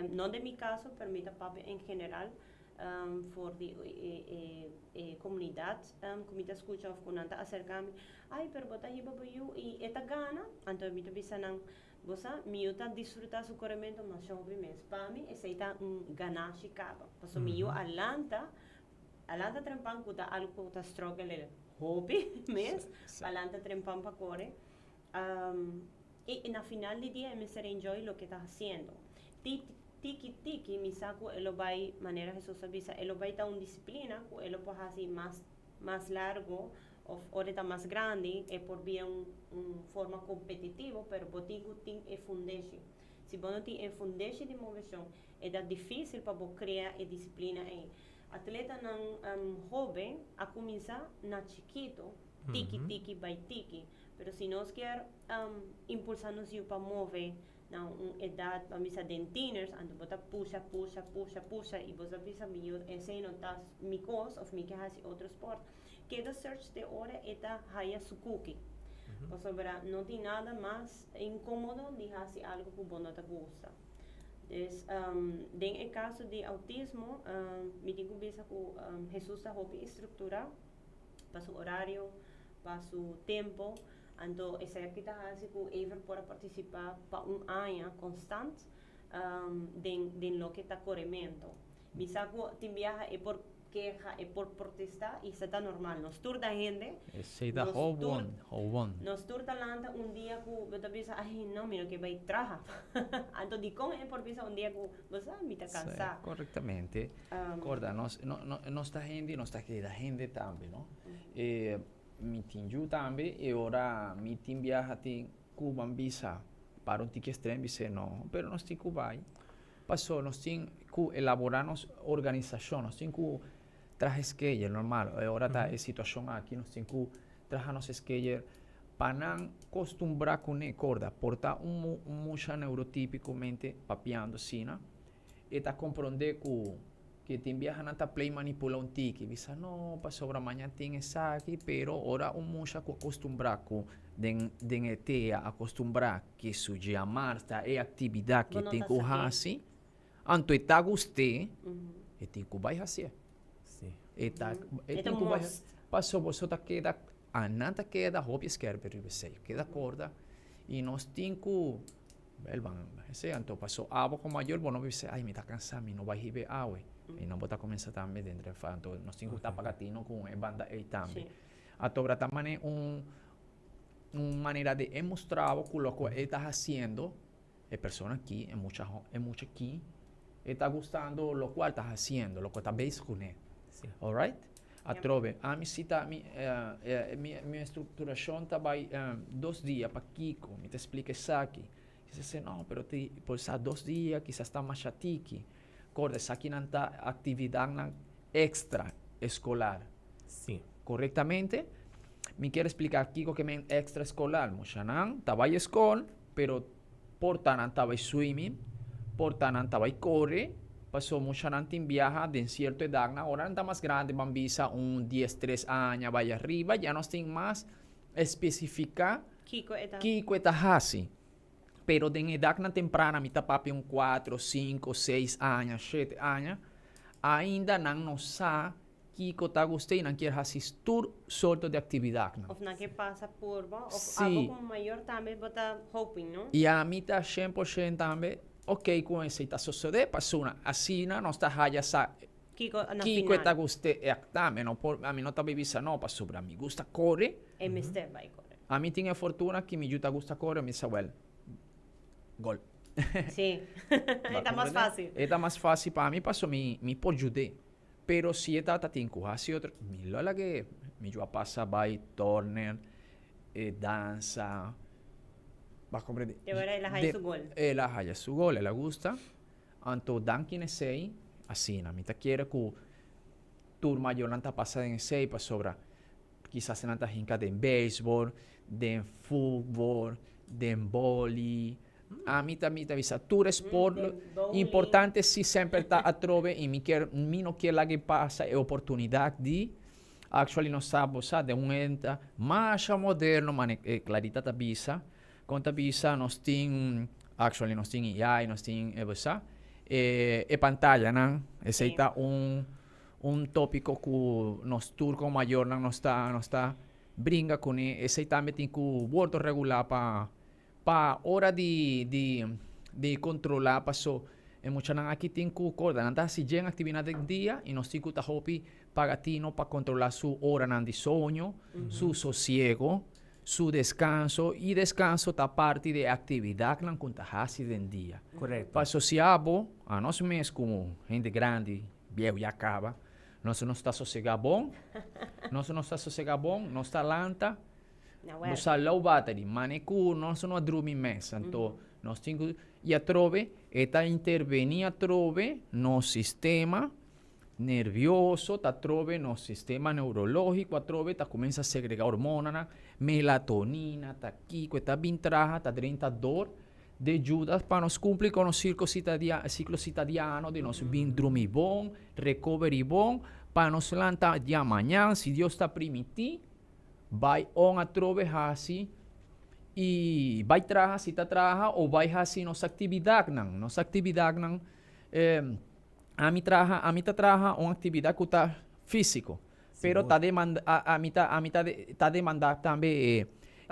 no den mi caso, pero mi ta papia en general for di e comunidad cu mi ta scucha of cu nan ta acerca mi: "Ay, pero bo ta hiba bo yiu y e ta gana." Anto mi ta bisa nan: "Bo sa, mi yiu ta disfruta su coremento masha hopi mes. Pa mi esey ta un ganashi caba. Paso mi yiu a lanta trempan, cu ta algo cu ta struggle hopi mes, pa lanta trempan pa core. Y na final di dia e mester enjoy loke e ta haciendo. Tiki tiki mi sa cu e lo bay, manera Jesus a bisa, e lo bay ta un disciplina cu e lo por haci mas largo of ora ta mas grandi e por bira un forma competitivo, pero bo tin cu tin e fundeshi. Si bo no tin e fundeshi di movecion, e ta dificil pa bo crea e disciplina ey. Atletanan hoben a cuminsa na chikito, tiki tiki by tiki, pero si nos kier impulsa nos yiu pa move na un edad, pa bisa den tieners, anto bo ta pusha, pusha, pusha, pusha y bo sa bisa: "Mi yiu, esey no ta mi cos of mi kier haci otro sport." Keda search te ora e ta haya su cookie. Pasobra no tin nada mas inkomodo di hasi algu ku bo no ta gusta. Dus den e kaso di outismo mi tin ku bisa ku Hesus ta hopi strukturá pa su orario, pa su tempo. Anto esaki ta hasi ku Ever por a partisipá pa un aña konstant den den loke ta korementu. Mi sa ku tin biaha e por keha, e por protestá i esei ta normal. Nos tur ta hende. Esei ta howon, howon. Nos tur ta lanta un dia ku bo ta bisa, ai no, mi no ke bai traha. Anto dikon e por bisa un dia ku bo sa mi ta kansá? Sí, korektamente. Korda, nos nos ta hende i nos ta keda hende tambe, no? Mi tin yu tambe i ora mi tin biaha tin ku ban bisa para un tiki estrem bis'é no, pero nos tin ku bai. Paso nos tin ku elaborá nos organisashon, nos tin ku traha schedule normal. E ora ta e situashon aki nos tin ku traha nos schedule pa nan kostumbrá kuné. Korda, por ta un mucha neurotípikomente papiando asina, e ta komprondé ku ke tin biaha nan ta play manipulá un tiki, bisa no pasobra maña tin esaki, pero ora un mucha ku a kostumbrá ku den den e tea a kostumbrá ke su djamar ta e aktividat ke tin ku hasi, anto e ta gust'é, e tin ku bai hasié. E ta e tin ku bai pasobra boso ta keda a nan ta keda hopi skèrpi riba esei, keda korda i nos tin ku Bel ban esei anto paso abo como mayor bo no bisa ay mi ta cansa mi no bay hibe awe y no bo ta cuminsa tambe dentro e anto nos tin cu ta paga tino cu e banda ey tambe anto ta mane un un manera di e mustra bo cu loke e ta haciendo e persona aki e mucha e mucha aki e ta gustando locual ta haciendo loke ta bezig cune alright. Atrobe, ami si ta mi mi mi structuracion ta bay dos dia, pakico? Mi ta splica esaki. Kisas esei no, pero ti por sa dos dia kisas ta masha tiki. Corda esakinan ta actividadnan extra escolar. Si. Correctamente? Mi kier splica kico ke men extra escolar. Muchanan ta bay escol, pero Por ta nan ta bai swimming, por ta nan ta bai kore, paso muchanan tin biaha den sierto edadnan, ora nan ta mas grandi ban bisa un 10, 3 aña bai ariba ya nos tin mas espesifiká Kiko e ta. kiko e ta hasi. Pero den edadnan temprana mi ta papia un 4, 5, 6 aña, 7 aña, ainda nan no sa Kiko ta gusta y nan kier haci tur sorto di actividadnan. Of nan ke pasa purba, of Sí. abo como mayor tambe bo ta hoping, no? Y ami ta 100% tambe ok cu esey ta sosode, pasobra asina nos ta haya sa Kiko na kiko e final. ta guste echt tambe. No por, ami no ta bay bisa no, pasobra mi gusta core. E mester bay core. Ami tin e fortuna ki mi yu ta gusta core, mi sa wel, gol. Sí, e ta mas facil. E ta mas facil pa mi pasobra mi por yud'é. Pero si e tata tin cu haci otro, mi lo lag'é. Mi yu a pasa bay torner, e dansa, bo a comprende? Te ora el a haya su gol. El a haya su gol, el a gusta. Anto danki na esey, asina. Mi ta kere cu tur mayornan ta pasa den esey pasobra kisas nan ta hinca den beisbol, den futbol, den boli. Ami ta mi ta bisa tur sport importante si semper ta atrobe y mi kier mi no kier laga e pasa e oportunidad di actually nos sa bo sa den un enta masha moderno mane e Clarita ta bisa con ta bisa nos tin actually nos tin AI nos tin e bo sa e e pantayanan esey ta un un topico cu nos tur como mayornan nos ta nos ta bringa cune esey tambe tin cu wordo regula pa Pa ora di di di controla paso e muchanan aki tin cu corda nan ta haci jen actividad den dia y nos tin cu ta hopi paga tino pa controla su oranan di soño, su sosiego, su descanso y descanso ta parti di e actividadnan cu ta haci den dia. Correcto. Paso si abo, anos mes como hende grandi, bieu ya caba, nos no ta sosega bon, nos no ta sosega bon, nos ta lanta, Nos sa low battery, mane ku nos no a drumi mes, anto nos tin ku, i atrobe e ta intervení atrobe nos sistema nervioso, ta atrobe nos sistema neurológiko atrobe ta kuminsá segregá hormonanan, melatonina ta kiko, e ta bin traha, ta drenta dor de yuda pa nos kumpli ku nos sirko siklo sitadiano di nos bin drumi bon, recovery bon, pa nos lanta diamañan si Dios ta primintí. Bai on atrobe hasi I bai traha si ta traha o bai hasi nos aktividatnan. Nos aktividatnan, ami traha, ami ta traha un aktividat ku ta físiko, pero ta demanda, ami ta, ami ta, ta demandá tambe e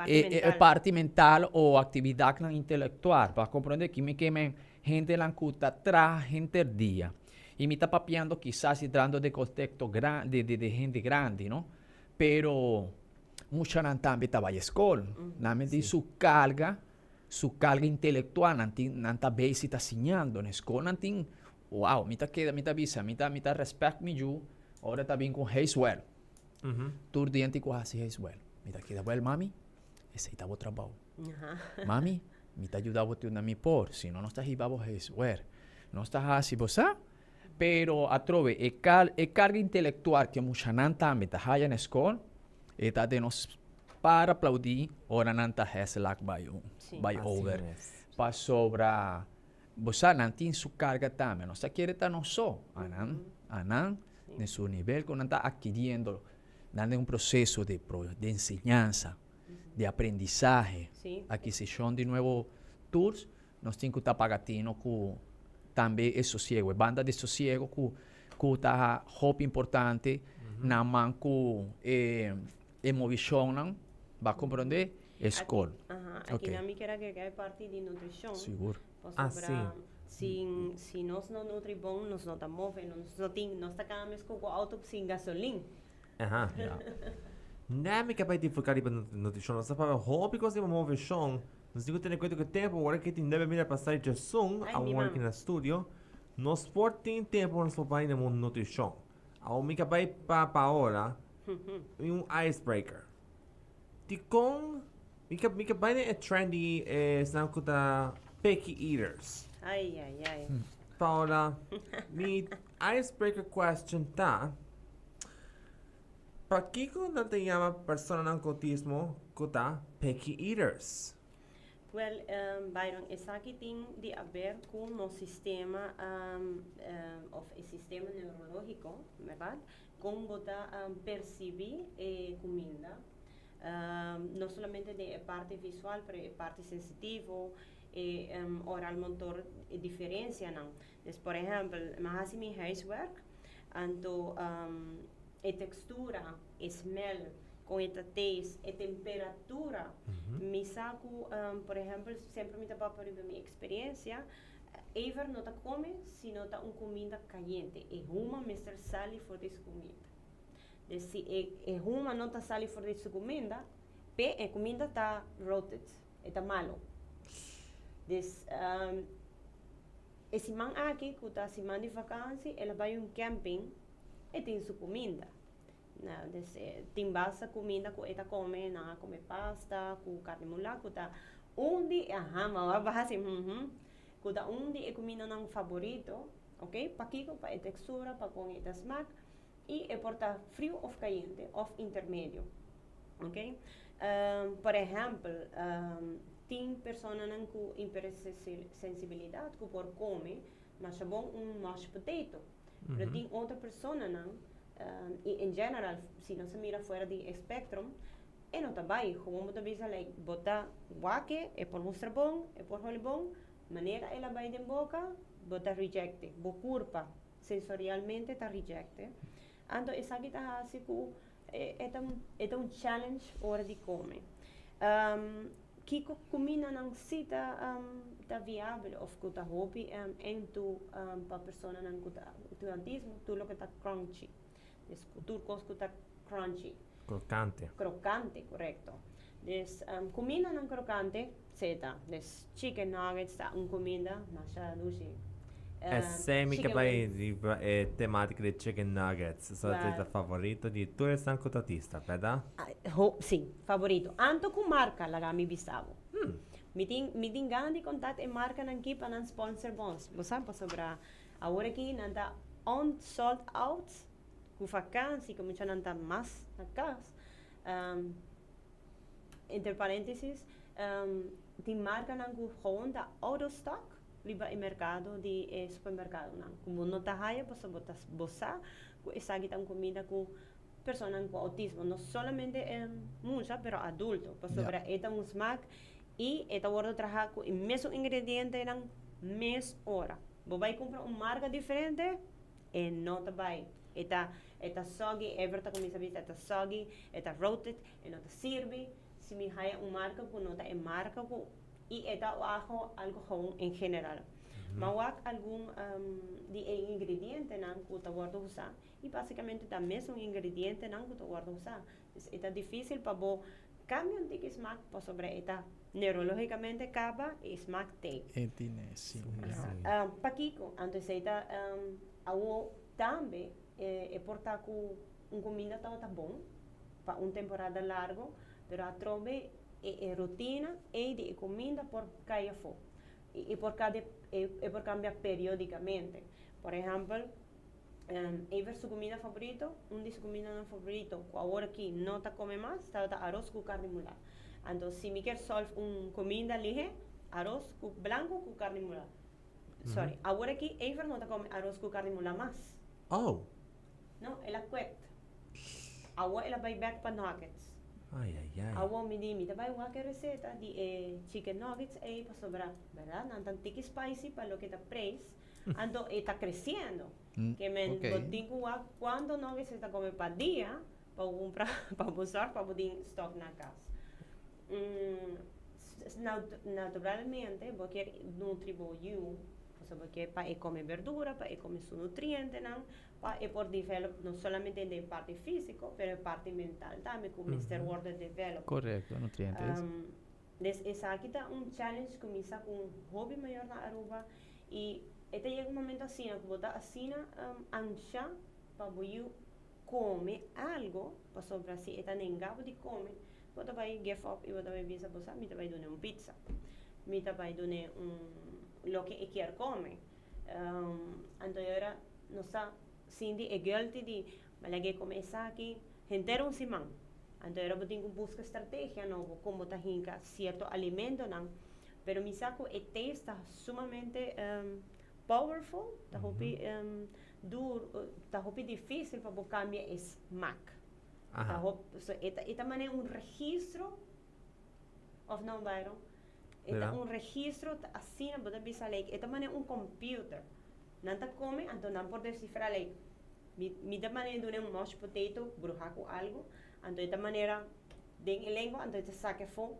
e parti mental o aktividatnan intelektual. Bo a komprondé? Ki mi ke men hendenan ku ta traha henter dia. I mi ta papiando kisas i drando den konteksto gran, di di hende grandi, no? Pero Muchanan tambe ta bai skol. Nan men tin su karga, su karga intelektual. Nan tin, nan ta bezi ta siñando. Na skol nan tin, wow, mi ta keda, mi ta bisa, mi ta, mi ta respect mi yu ora e ta bin ku huiswerk. Tur dia nan tin ku hasi huiswerk. Mi ta keda, well mami, esei ta bo trabou. Mami, mi ta yuda bo tur na mi por, si no nos ta hiba bo huiswerk. Nos ta hasi, bo sa? Pero atrobe e kar e karga intelektual ku e muchanan tambe ta haya na skol, e ta den nos para aplaudí ora nan ta heslak bai un bai over. Pasobra bo sa nan tin su karga tambe, nos ta kere ta nos so, anan anan den su nivel ku nan ta adkiriendo, nan den un proseso de de enseñansa, de aprendisahe, akisishon di nuevo tools. Nos tin ku ta paga tino ku tambe e sosiego, e banda di sosiego ku ku ta hopi importante na man ku e e movishonnan, bo a komprondé? E skol. Aha, aki nan mi kier agrega e parti di nutrishon. Sigur. Pasobra si si nos no nutri bon nos no ta move, nos no tin, nos ta kaba mes ku ku outo sin gasolin. Aha. Nè mi ke bai divulgá riba nutrishon, nos ta papia hopi kos riba moveshon. Nos tin ku tene kuenta ku e tempu, ora ke tin nuebe mira pasá i djesun, Ai, mi awor aki mama. na studio, nos por tin tempu pa nos por bai na un nutrishon. Awor mi ka bai pa Paola, un icebreaker. Dikon mi ka mi ka bai na e trend di esnan ku ta picky eaters. Ai, ai, ai. Paola, mi icebreaker question ta, Pakiko nan ta yama personanan ku outismo ku ta picky eaters? Wel, Byron, esaki tin di aber ku nos sistema òf e sistema neurológiko, bèrdat? Kon bo ta persibí e kuminda, no solamente den e parti visual, pero e parti sensitivo, e oral motor, e diferensianan. Dus, por ehèmpel, mi a hasi mi huiswerk, anto e tekstura, e smell, kon e ta taste, e temperatura. Mi sa ku, por ehèmpel, semper mi ta papia riba mi eksperensia, Ever no ta kome si no ta un kuminda kayente. E huma mester sali for di su kuminda. Dus si e e huma no ta sali for di su kuminda, p'e e kuminda ta roted, e ta malo. Dus E siman aki ku ta siman di vakansi el a bai un camping e tin su kuminda. Na des e tin basta kuminda ku e ta kome, nan a kome pasta ku karni mulá ku ta un di aha ma ora bo hasi hum ku ta un di e kumindanan faborito ok pakiko pa e tekstura pa kon e ta smak i e por ta friu òf kayente òf intermedio ok. Por ehèmpel tin personanan ku hipersensibilidat ku por kome masha bon un mashed potato pero tin otro personanan i en general si nos a mira fuera di e spectrum e no ta bai gewoon bo ta bisa like bo ta wak e e por mustra bon e por holi bon manera el a bai den boka bo ta reject e bo kurpa sensorialmente ta reject e anto esaki ta hasi ku E ta e ta un challenge ora di come. Kiko cumindanan si ta ta viabel of cu ta hopi entu pa personanan cu ta cu autismo? Tur loke ta crunchy. Dus tur cos cu ta crunchy. Crocante. Crocante, correcto. Dus cumindanan crocante si ta. Dus chicken nuggets ta un cuminda masha dushi. Esei mi ke bai riba e tematica di chicken nuggets. So ta ta favorito di tur esnan ku ta autista, bèrda? Ho, si, favorito. Anto ku marka laga mi bisa bo. Mi tin, mi tin gana di kontak e markanan ki pa nan sponsor bons. Bo sa, pasobra awor aki nan ta on sold out ku vakansi, ku muchanan ta mas na kas. Entre parentesis, tin markanan ku gewoon ta out of stock. Riba e merkado di e supermerkadonan ku bo no ta haya pasobra bo ta bo sa ku esaki ta un kumida ku personanan ku outismo no solamente mucha pero adulto pasobra e ta un smak. Y e ta wordo traha cu e mesun ingredientenan mes ora. Bo bay cumpra un marca diferente, e no ta bay. E ta e ta soggy, Ever ta cuminsa bisa e ta soggy, e ta roted, e no ta sirbi. Si mi haya un marca cu no ta e marca cu y e ta ajo algo gewoon en general. Ma wak algun di e ingredientenan cu ta wordo usa y basicamente ta mesun ingredientenan cu ta wordo usa. Dus e ta dificil pa bo cambia un tiki smaak pasobra e ta neurologicamente caba e smaak t'ey. E tine, si. Ja. Pakico? Anto esey ta awo tambe e por ta cu un cuminda tabata bon pa un temporada largo, pero atrobe e rutina ey di e cuminda por cay afo y e por e por cambia periodicamente. Por ehempel, Ever su cuminda favorito, un di su cumindanan favorito cu awor aki no ta come mas, tabata aros cu carni mula. Anto si mi kier solve un cuminda lihe, aros cu blanco cu carni mula. Sorry, awor aki Ever no ta come aros cu carni mula mas. Oh. No, el a quit. Awor el a bay back pa nuggets. Ay, ay, ay. Awor mi di, mi ta bay wak e receta di e chicken nuggets ey pasobra, berdad, nan ta un tiki spicy pa loke ta prijs. Anto e ta creciendo. Ke men bo tin cu wak cuanto nuggets e ta come pa dia pa bo cumpra pa bo zorg pa bo tin stock na cas. Naturalmente bo kier nutri bo yu, pasobra bo kier pa e come berdura, pa e come su nutrientenan, pa e por develop no solamente den e parti fisico pero e parti mental tambe cu mester wordo develop. Correcto, nutrientes. Des esaki ta un challenge cu mi sa cu un hopi mayor na Aruba y e ta yega un momento asina cu bo ta asina ansha pa bo yu come algo pasobra si e ta nenga bo di come bo ta bay give up y bo ta bay bisa bo sa mi ta bay dune un pizza mi ta bay dune un loke e kier come anto e ora nos ta sinti e guilty di mi a laga e come esaki henter un siman. Anto era bo tin ku buska strategia nobo kon bo ta hinka sierto alimentonan, pero mi sa ku e taste ta sumamente powerful, ta hopi dur, ta hopi dificil pa bo cambia e smaak. Ta hop, so e ta e ta manera un registro, of no Byron? E ta un registro ta asina bo ta bisa like e ta manera un computer. Nan ta come anto nan por descifra like Mi mi ta manera duna un mashed potato bruha ku algu, anto e ta manera den e lengua anto e ta saka afó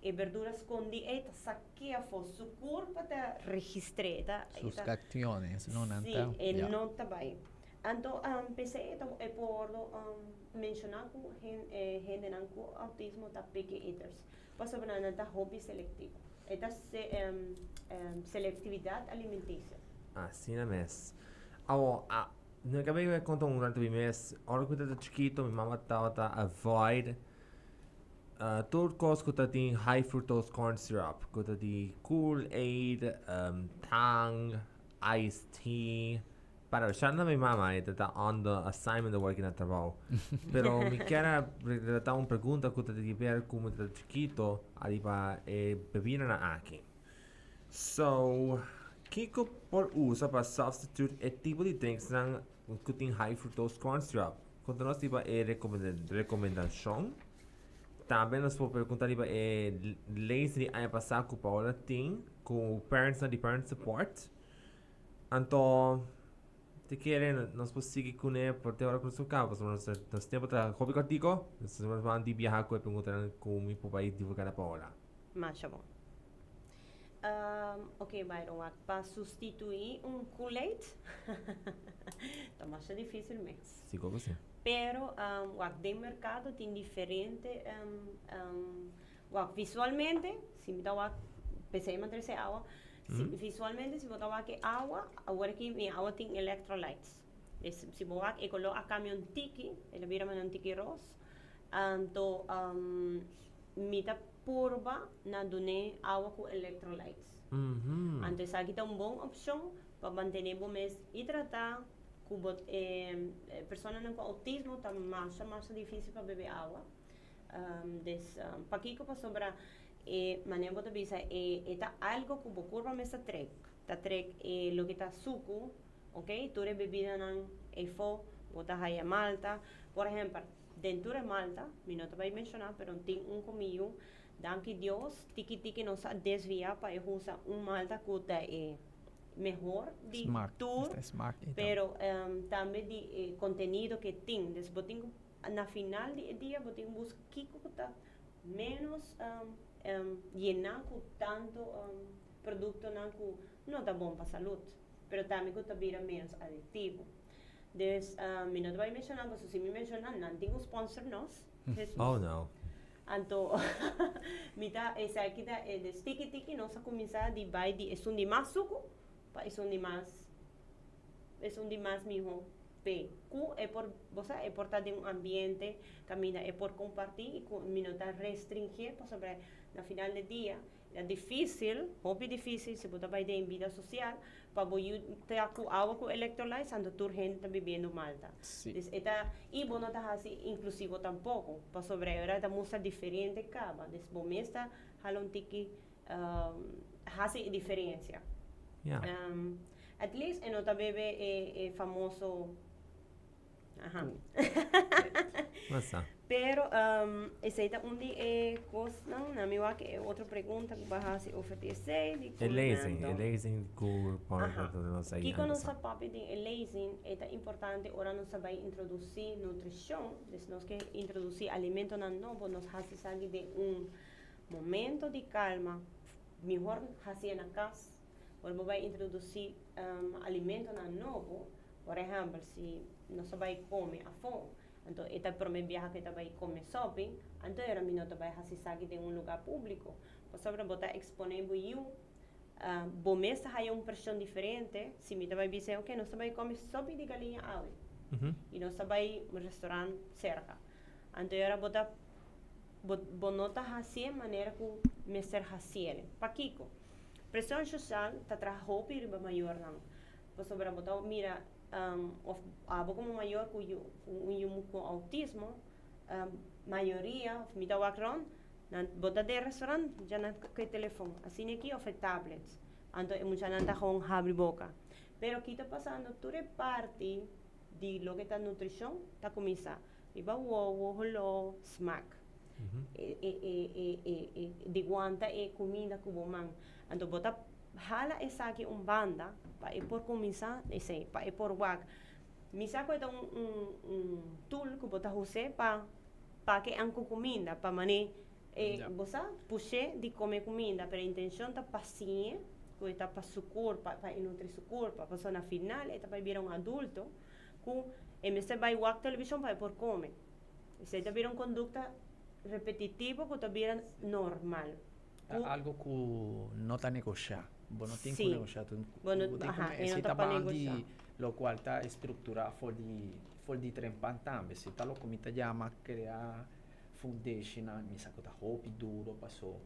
e berdura skondi ei ta sak'é afó, su kurpa ta registr'é, e ta Sus kaktiones no nan Sí, ta e ya. no ta bai. Anto p'esei e ta e por wordo menshoná ku hen e hendenan ku outismo ta picky eaters, pasobra nan ta hopi selektivo. E ta se selektividat alimentisio. Asina mes. Awo, a, no ka mi konta un ratu mi mes, ora ku mi tabata chikito mi mama tabata avoid tur kos ku ta tin high fructose corn syrup, ku ta di Kool Aid, Tang, iced tea. Pero sha na mi mama e ta ta on the assignment awor aki na trabou. Pero mi kier a relata un pregunta ku ta di ber ku mi tabata chikito ariba e bebidanan aki. So, kiko por usa pa substitute e tipo di drinksnan ku tin high fructose corn syrup? Konta nos riba e rekomendashon. Tambe nos por pregunta riba e leis di aña pasá ku Paola tin ku parentsnan di parent support. Anto, te kere nos por sigui kuné por te ora ku nos por kaba pasobra nos nos tempu ta hopi kòrtiko. Nos ban di biaha ku e preguntanan ku mi por bai divulgá na Paola. Masha bon. Ok Byron wak pa sustituí un Kool-Aid ta masha difícil mes. Sí komo si. Pero wak den merkado tin diferente wak visualmente si mi ta wak p'esei mi a trese awa si visualmente si bo ta wak e awa awor aki mi awa tin electrolytes si bo wak e koló a kambia un tiki el a bira manera un tiki ros anto Mi ta purba na dun'é awa ku electrolytes. Anto esaki ta un bon opshon pa mantené bo mes hidratá ku bo e personanan ku outismo ta masha masha difísil pa bebe awa. Des pakiko pasobra e manera bo ta bisa e e ta algo ku bo kurpa mes ta trek, ta trek e loke ta suku, ok, tur e bebidanan eyfó bo ta haya malta. Por ehèmpel. Den tur e malta, mi no ta bai menshoná, pero tin un ku mi yu Danki Dios, tiki tiki nos a desvia pa e usa un malta cu ta e mehor di Smaak. tur, Esta smaak y pero tambe di e contenido cu tin. Dus bo tin cu, na final di e dia, bo tin cu busca kico cu ta menos yena cu tanto productonan cu no ta bon pa salud, pero tambe cu ta bira menos adictivo. Dus mi no ta bay menciona, pasobra si mi menciona, nan tin cu sponsor nos, Jesus. Oh no. Anto mi ta esaki ta e des tiki tiki nos a cuminsa di bay di esun di mas sucu pa esun di mas esun di mas miho p'e cu e por bo sa e por ta den un ambiente caminda e por comparti y cu mi no ta restringie pasobra na final di dia Ta difícil, hopi difícil si bo ta bai den bida social pa bo yu ta cu awa cu electrolytes anto tur hende ta bibiendo malta. Dus e ta, y bo no ta haci inclusivo tampoco, pasobra e ora ta mustra diferente caba. Dus bo mes ta hala un tiki haci e diferencia. At least e no ta bebe e famoso. Aha. Masa. Pero esei ta un di e kosnan. Na mi wak e otro pregunta ku bo a hasi over di esei, di E lezing, e komiendo. lezing ku por Aha. nos a Kiko nos ansa. ta papia den e lezing e ta importante ora nos ta bai introdusí nutrishon, dus nos ke introdusí alimentonan nobo, nos hasi esaki den un momento di kalma, mihor hasié na kas. Ora bo bai introdusí alimentonan nobo, Por ehèmpel, si nos ta bai kome afó, anto e ta e promé biaha ku e ta bai kome sòpi, anto era mi no ta bai hasi esaki den un lugá públiko, pasobra bo ta eksponé bo yu, bo mes ta haya un preshon diferente si mi ta bai bisa e, oke, nos ta bai kome sòpi di galiña awe i nos ta bai un restorant serka. Anto era bo ta bo bo no ta hasié manera ku mester hasiel. Pakiko? Preshon sosial ta traha hopi riba mayornan. Pasobra bo ta mira of abo como mayor cu yu cu un yu cu autismo, mayoria of mi ta wak rond, nan bo ta den restaurant ya nan cu e telefon asina aki of e tablets. Anto e muchanan ta gewoon habri boca. Pero ki ta pasando tur e parti di loke ta nutricion ta cuminsa riba wowo, holo, smaak. E e e e e di guanta e cuminda cu bo man. Anto bo ta Hala esaki un banda pa e por kuminsá esei, pa e por wak. Mi sa ku e ta un un un tool ku bo ta hus'é pa pa ke an ku kuminda, pa man'é e bo sa push'é di kome kuminda, pero e intenshon ta pa siñ'é ku e ta pa su kurpa, pa e nutri su kurpa, pasobra na final e ta bai bira un adulto ku e mester bai wak televishon pa e por kome. Esei ta bira un kondukta repetitivo ku ta bira normal. Ta algo ku no ta negoshá. Bo no tin ku negoshá. Bo no, Bo tin ku aha, e no si ta ta pa ban di negoshá. lokual ta estrukturá for di trempan tambe. Si ta loke mi ta yama krea fundeshinan, mi sa ku ta hopi duro paso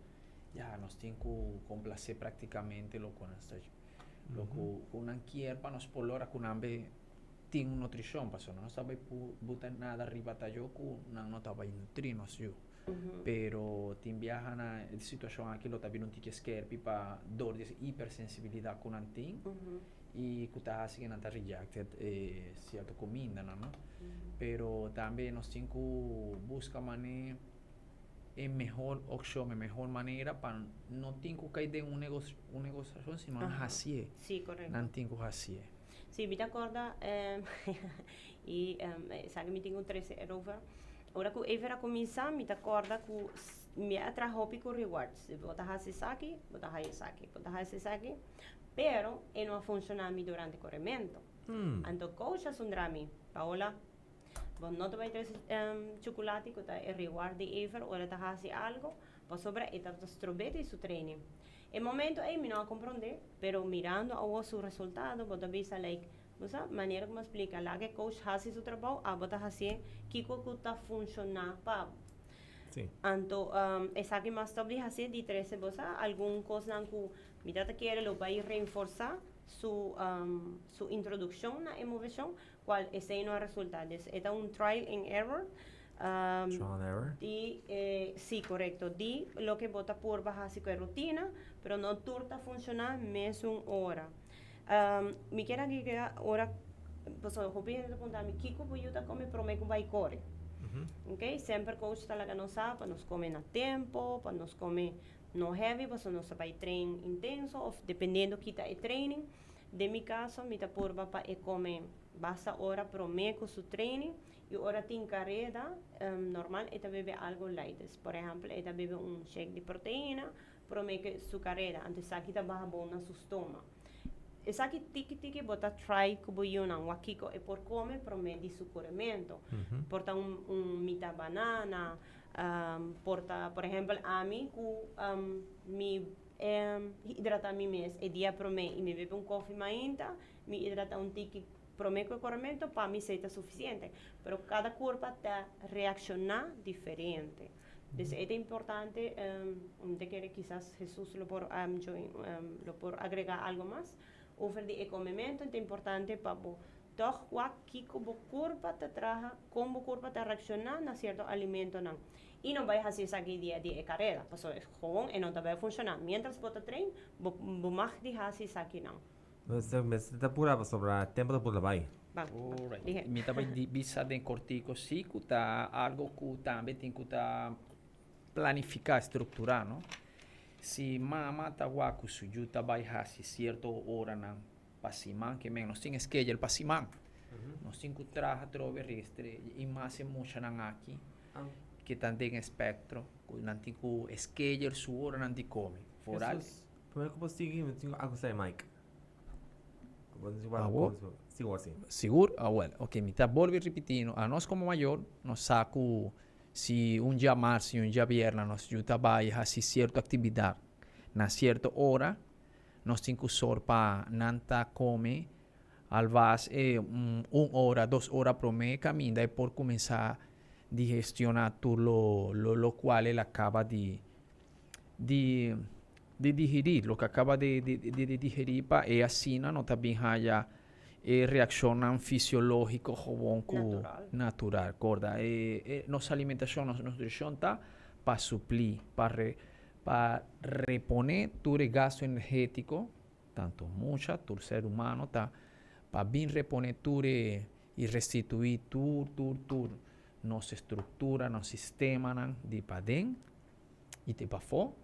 ya nos tin ku komplasé praktikamente loke nan sta loke ku nan kier pa nos por lora ku nan be tin un nutrishon paso no nos ta bai buta nada riba tayo ku nan no ta bai nutri nos yu. Pero tin biaha na e situacion aki lo ta bira un tiki skerpi pa dor di e hipersensibilidad cu nan tin y cu ta haci cu nan ta rejected e cierto cumindanan, no? Pero tambe nos tin cu busca mane e mehor opcion, e mehor manera pa no tin cu cay den un negociacion sino nan hacié. Sí, correcto. Nan tin cu hacié. Sí, mi ta acorda y esaki mi tin cu trece erover. Ora ku Ever a kuminsá, mi ta kòrda ku mi a traha hopi ku rewards. Bo ta hasi esaki, bo ta haya esaki, bo ta hasi esaki. Pero e no a funshoná mi durante korementu. Anto coach a sundra mi, Paola, bo no ta bai trese chukulati ku ta e reward di Ever ora e ta hasi algu, pasobra e tabata strob'é di su training. E momento ei mi no a komprondé, pero mirando awor su resultado, bo ta bisa like, Bo sa, manera ku mi a splika, laga e coach hasi su trabou, abo ta hasié kiko ku ta funshoná pa bo. Anto, esaki mi a stòp di hasié di trese bo sa algun kosnan ku mi ta ta kere lo bai reinforsá su su introdukshon na e moveshon, kual esei no a resultá. Dus e ta un trial and error. Trial and error? Di, sí, korekto. Di loke bo ta purba hasi ku e rutina, pero no tur ta funshoná mesun ora. Mi kier agregá ora, pasobra hopi hende ta puntra mi kiko bo yuda kome promé ku bai kore. Ok? Semper coach ta laga nos sa pa nos come na tempo, pa nos come no heavy, paso nos ta bay train intenso of dependiendo ki ta e training. Den mi caso mi ta purba pa e come basta ora prome cu su training y ora tin careda normal e ta bebe algo light. Dus por ehempel e ta bebe un shake di proteina prome cu su careda, anto esaki ta baha bon na su stoma. Esaki tiki tiki bo ta try cu bo yunan wak kico e por come prome di su coremento. Por ta un mita banana, por ta por ehempel ami cu mi hidrata mi mes e dia prome y mi bebe un koffie mainta, mi hidrata un tiki prome cu e coremento, pa mi esey ta suficiente. Pero cada curpa ta reacciona diferente. Dus e ta importante, mi ta kere kisas Jesus lo por join, lo por agrega algo mas over di e comemento. Ta importante pa bo tog wak kico bo curpa ta traha, con bo curpa ta reacciona na cierto alimentonan. Y no bay haci esaki dia di e carera, pasobra gewoon e no ta bay funciona. Mientras bo ta train, bo bo mag di haci esakinan. Mester ta pura pasobra tempo ta pura bai. Alright. Mi ta bai bisa den kortico si ku ta algo ku tambe tin ku ta planifiká, strukturá, no? Si mama ta wak ku su yu ta bai hasi sierto oranan pa siman, ke men nos tin e schedule pa siman. Nos tin ku traha atrobe restre i mas e muchanan aki ke ta den e spektro ku nan tin ku schedule su oranan di kome. Foral. Prome ku bo sigui, mi tin ku akusá e mic. Awo? Sigur si. Sigur? Awel, ok, mi ta bolbe ripití, no, anos komo mayor nos sa ku si un djamars i un djabièrnè nos yu ta bai hasi sierto aktividat na sierto ora, nos tin ku sor pa nan ta kome alvas e un ora, dos ora promé kaminda e por kuminsá digestioná tur lo lo kual el a kaba di di di digerí, loke a kaba di di digerí pa e asina no ta bin haya e reakshonnan fisiológiko gewoon ku natural. Korda e e nos alimentashon, nos nutrishon ta pa suplí, pa re pa reponé tur e gasto energétiko, tantu mucha, tur ser humano ta pa bin reponé tur e i restituí tur tur tur nos estruktura, nos sistemanan di paden. y te pafó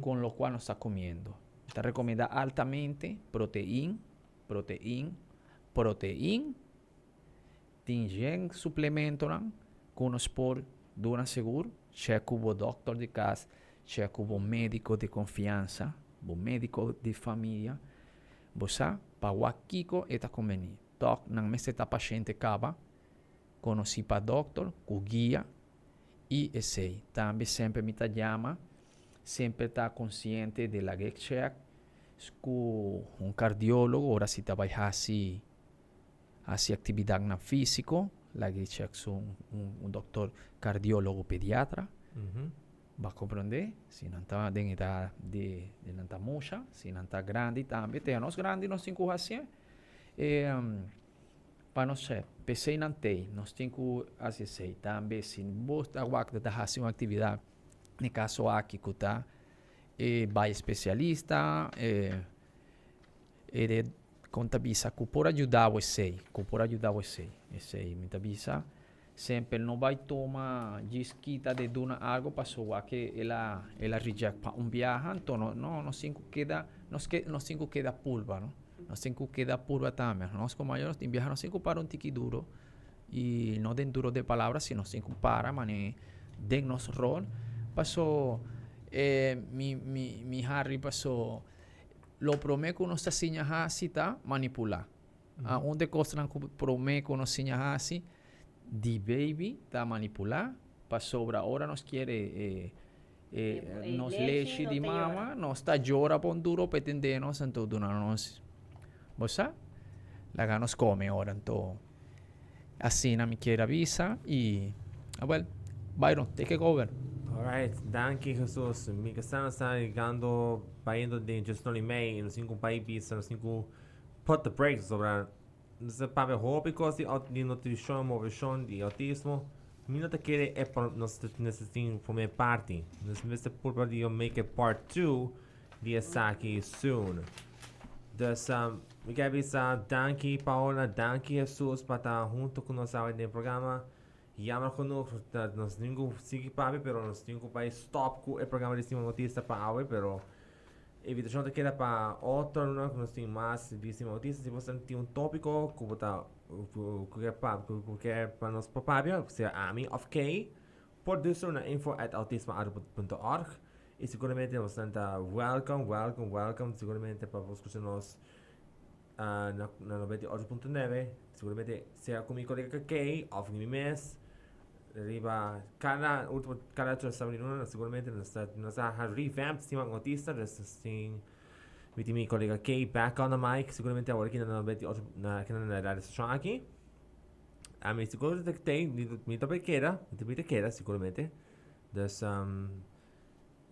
con lo cual nos ta comiendo. Ta recomenda altamente protein, protein, protein. Tin jen suplementonan cu nos por duna sigur. Check cu bo doctor di cas, check cu bo medico di confiansa, bo medico di familia. Bo sa pa wak kico e ta conveni. Tok nan mester ta paciente caba, conoci pa doctor cu guia. I esei tambe semper mi ta yama, semper ta konsiente di laga e chèk ku un kardiólogo ora si ta bai hasi hasi aktividatnan físiko, laga e chèk su un dòkter kardiólogo pediatra. Bo a komprondé? Si nan ta den edat di nan ta mucha, si nan ta grandi tambe, te anos grandi nos tin ku hasié. Pa nos chef, p'esei nan t'ei, nos tin ku hasi esei. Tambe si bo ta wak ta hasi un aktividat, den e kaso aki ku ta e bai spesialista, e e kon ta bisa ku por a yuda bo esei, ku por a yuda bo esei. Esei mi ta bisa semper no bai tuma djis kita de duna algu pasobra wak el a el a reject pa un biaha, anto no no nos tin ku keda nos ke nos tin ku keda pulba no. Nos tin ku keda purba tambe. Nos komo mayor nos tin biaha nos tin ku para un tiki duro i no den duro de palabra si nos tin ku para mane den nos rol paso e mi mi mi Harry paso lo prome ku nos ta siña hasi ta manipula. Un de kosnan ku prome ku nos siña hasi di baby ta manipula pasobra ora nos kier e E nos lechi di mama, nos ta yora pa un duro pa e tende nos, anto duna nos, bo sa, laga nos come ora. Anto asina mi kier a bisa y, awel, Byron, take it over. Alright, danki Jesus. Mi ke sa nos ta yegando bayendo den just y mei y nos tin ku bai bisa, nos tin ku put the brakes sobra. Nos a papia hopi kos di di nutrishon, moveshon, di outismo. Mi no ta kere e por nos mester tin prome parti. Nos mester purba di make a part two di esaki soon. Dus mi ke bisa danki Paola, danki Jesus pa ta hunto ku nos awe den e programa. Jammer genoeg, nos tin ku sigui papia, pero nos tin ku bai stop ku e programa di Stima un Autista pa awe, pero invitashon ta keda pa otro luna ku nos tin mas di Stima un Autista. Si bo tin un topiko ku bo ta ku ke pa ku ke pa nos por papia, sea ami of Kay, por do so na info@autismoaruba.org i siguramente nos ta welcome, welcome, welcome siguramente pa bo skucha nos. Na 98.9, seguramente sea cu mi colega Kay of mi mes, riba cada ultimo, cada ocho sábado di luna, seguramente nos ta, nos a revamp Stima un Autista, dus nos tin, mi tin mi colega Kay back on the mic, seguramente awor aki na 98, na aki na radio station aki. Ami sigur ta tey, mi ta bay keda, mi ta keda seguramente. Dus,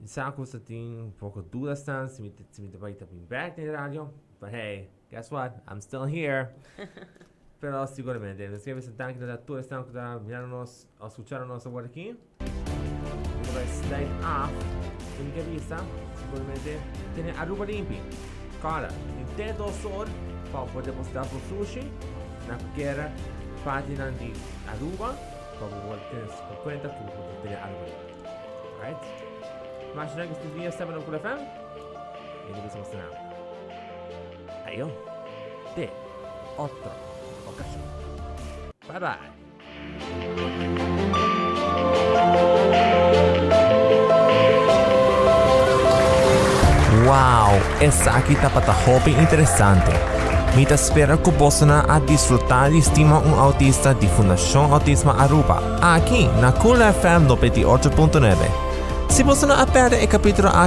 Mi sa ku sa tin un poko dudasnan si mi si mi ta bai ta bin bek den radio, but hey, guess what? I'm still here. Pero siguramente, nos ke bisa danki na tur esnan ku ta mirando nos o skuchando nos awor aki. Mi ta bai sluit af i mi ke bisa siguramente tene Aruba limpi. Kòrda, tin te dos or pa bo por depositá bo sushi na kualkier partinan di Aruba pa bo por tene kuenta ku bo por tene Aruba limpi. Alright. Mas na que dia 7 op FM. E nos vemos na. Ayo. Te otro ocasión. Bye bye. Wow, esaki tabata hopi interesante. Mi ta spera ku bosonan a disfrutá di Stima un Autista di Fundashon Autismo Aruba, aki na Cool FM 98.9. Si bosonan a pèrdè e kapítulo aki,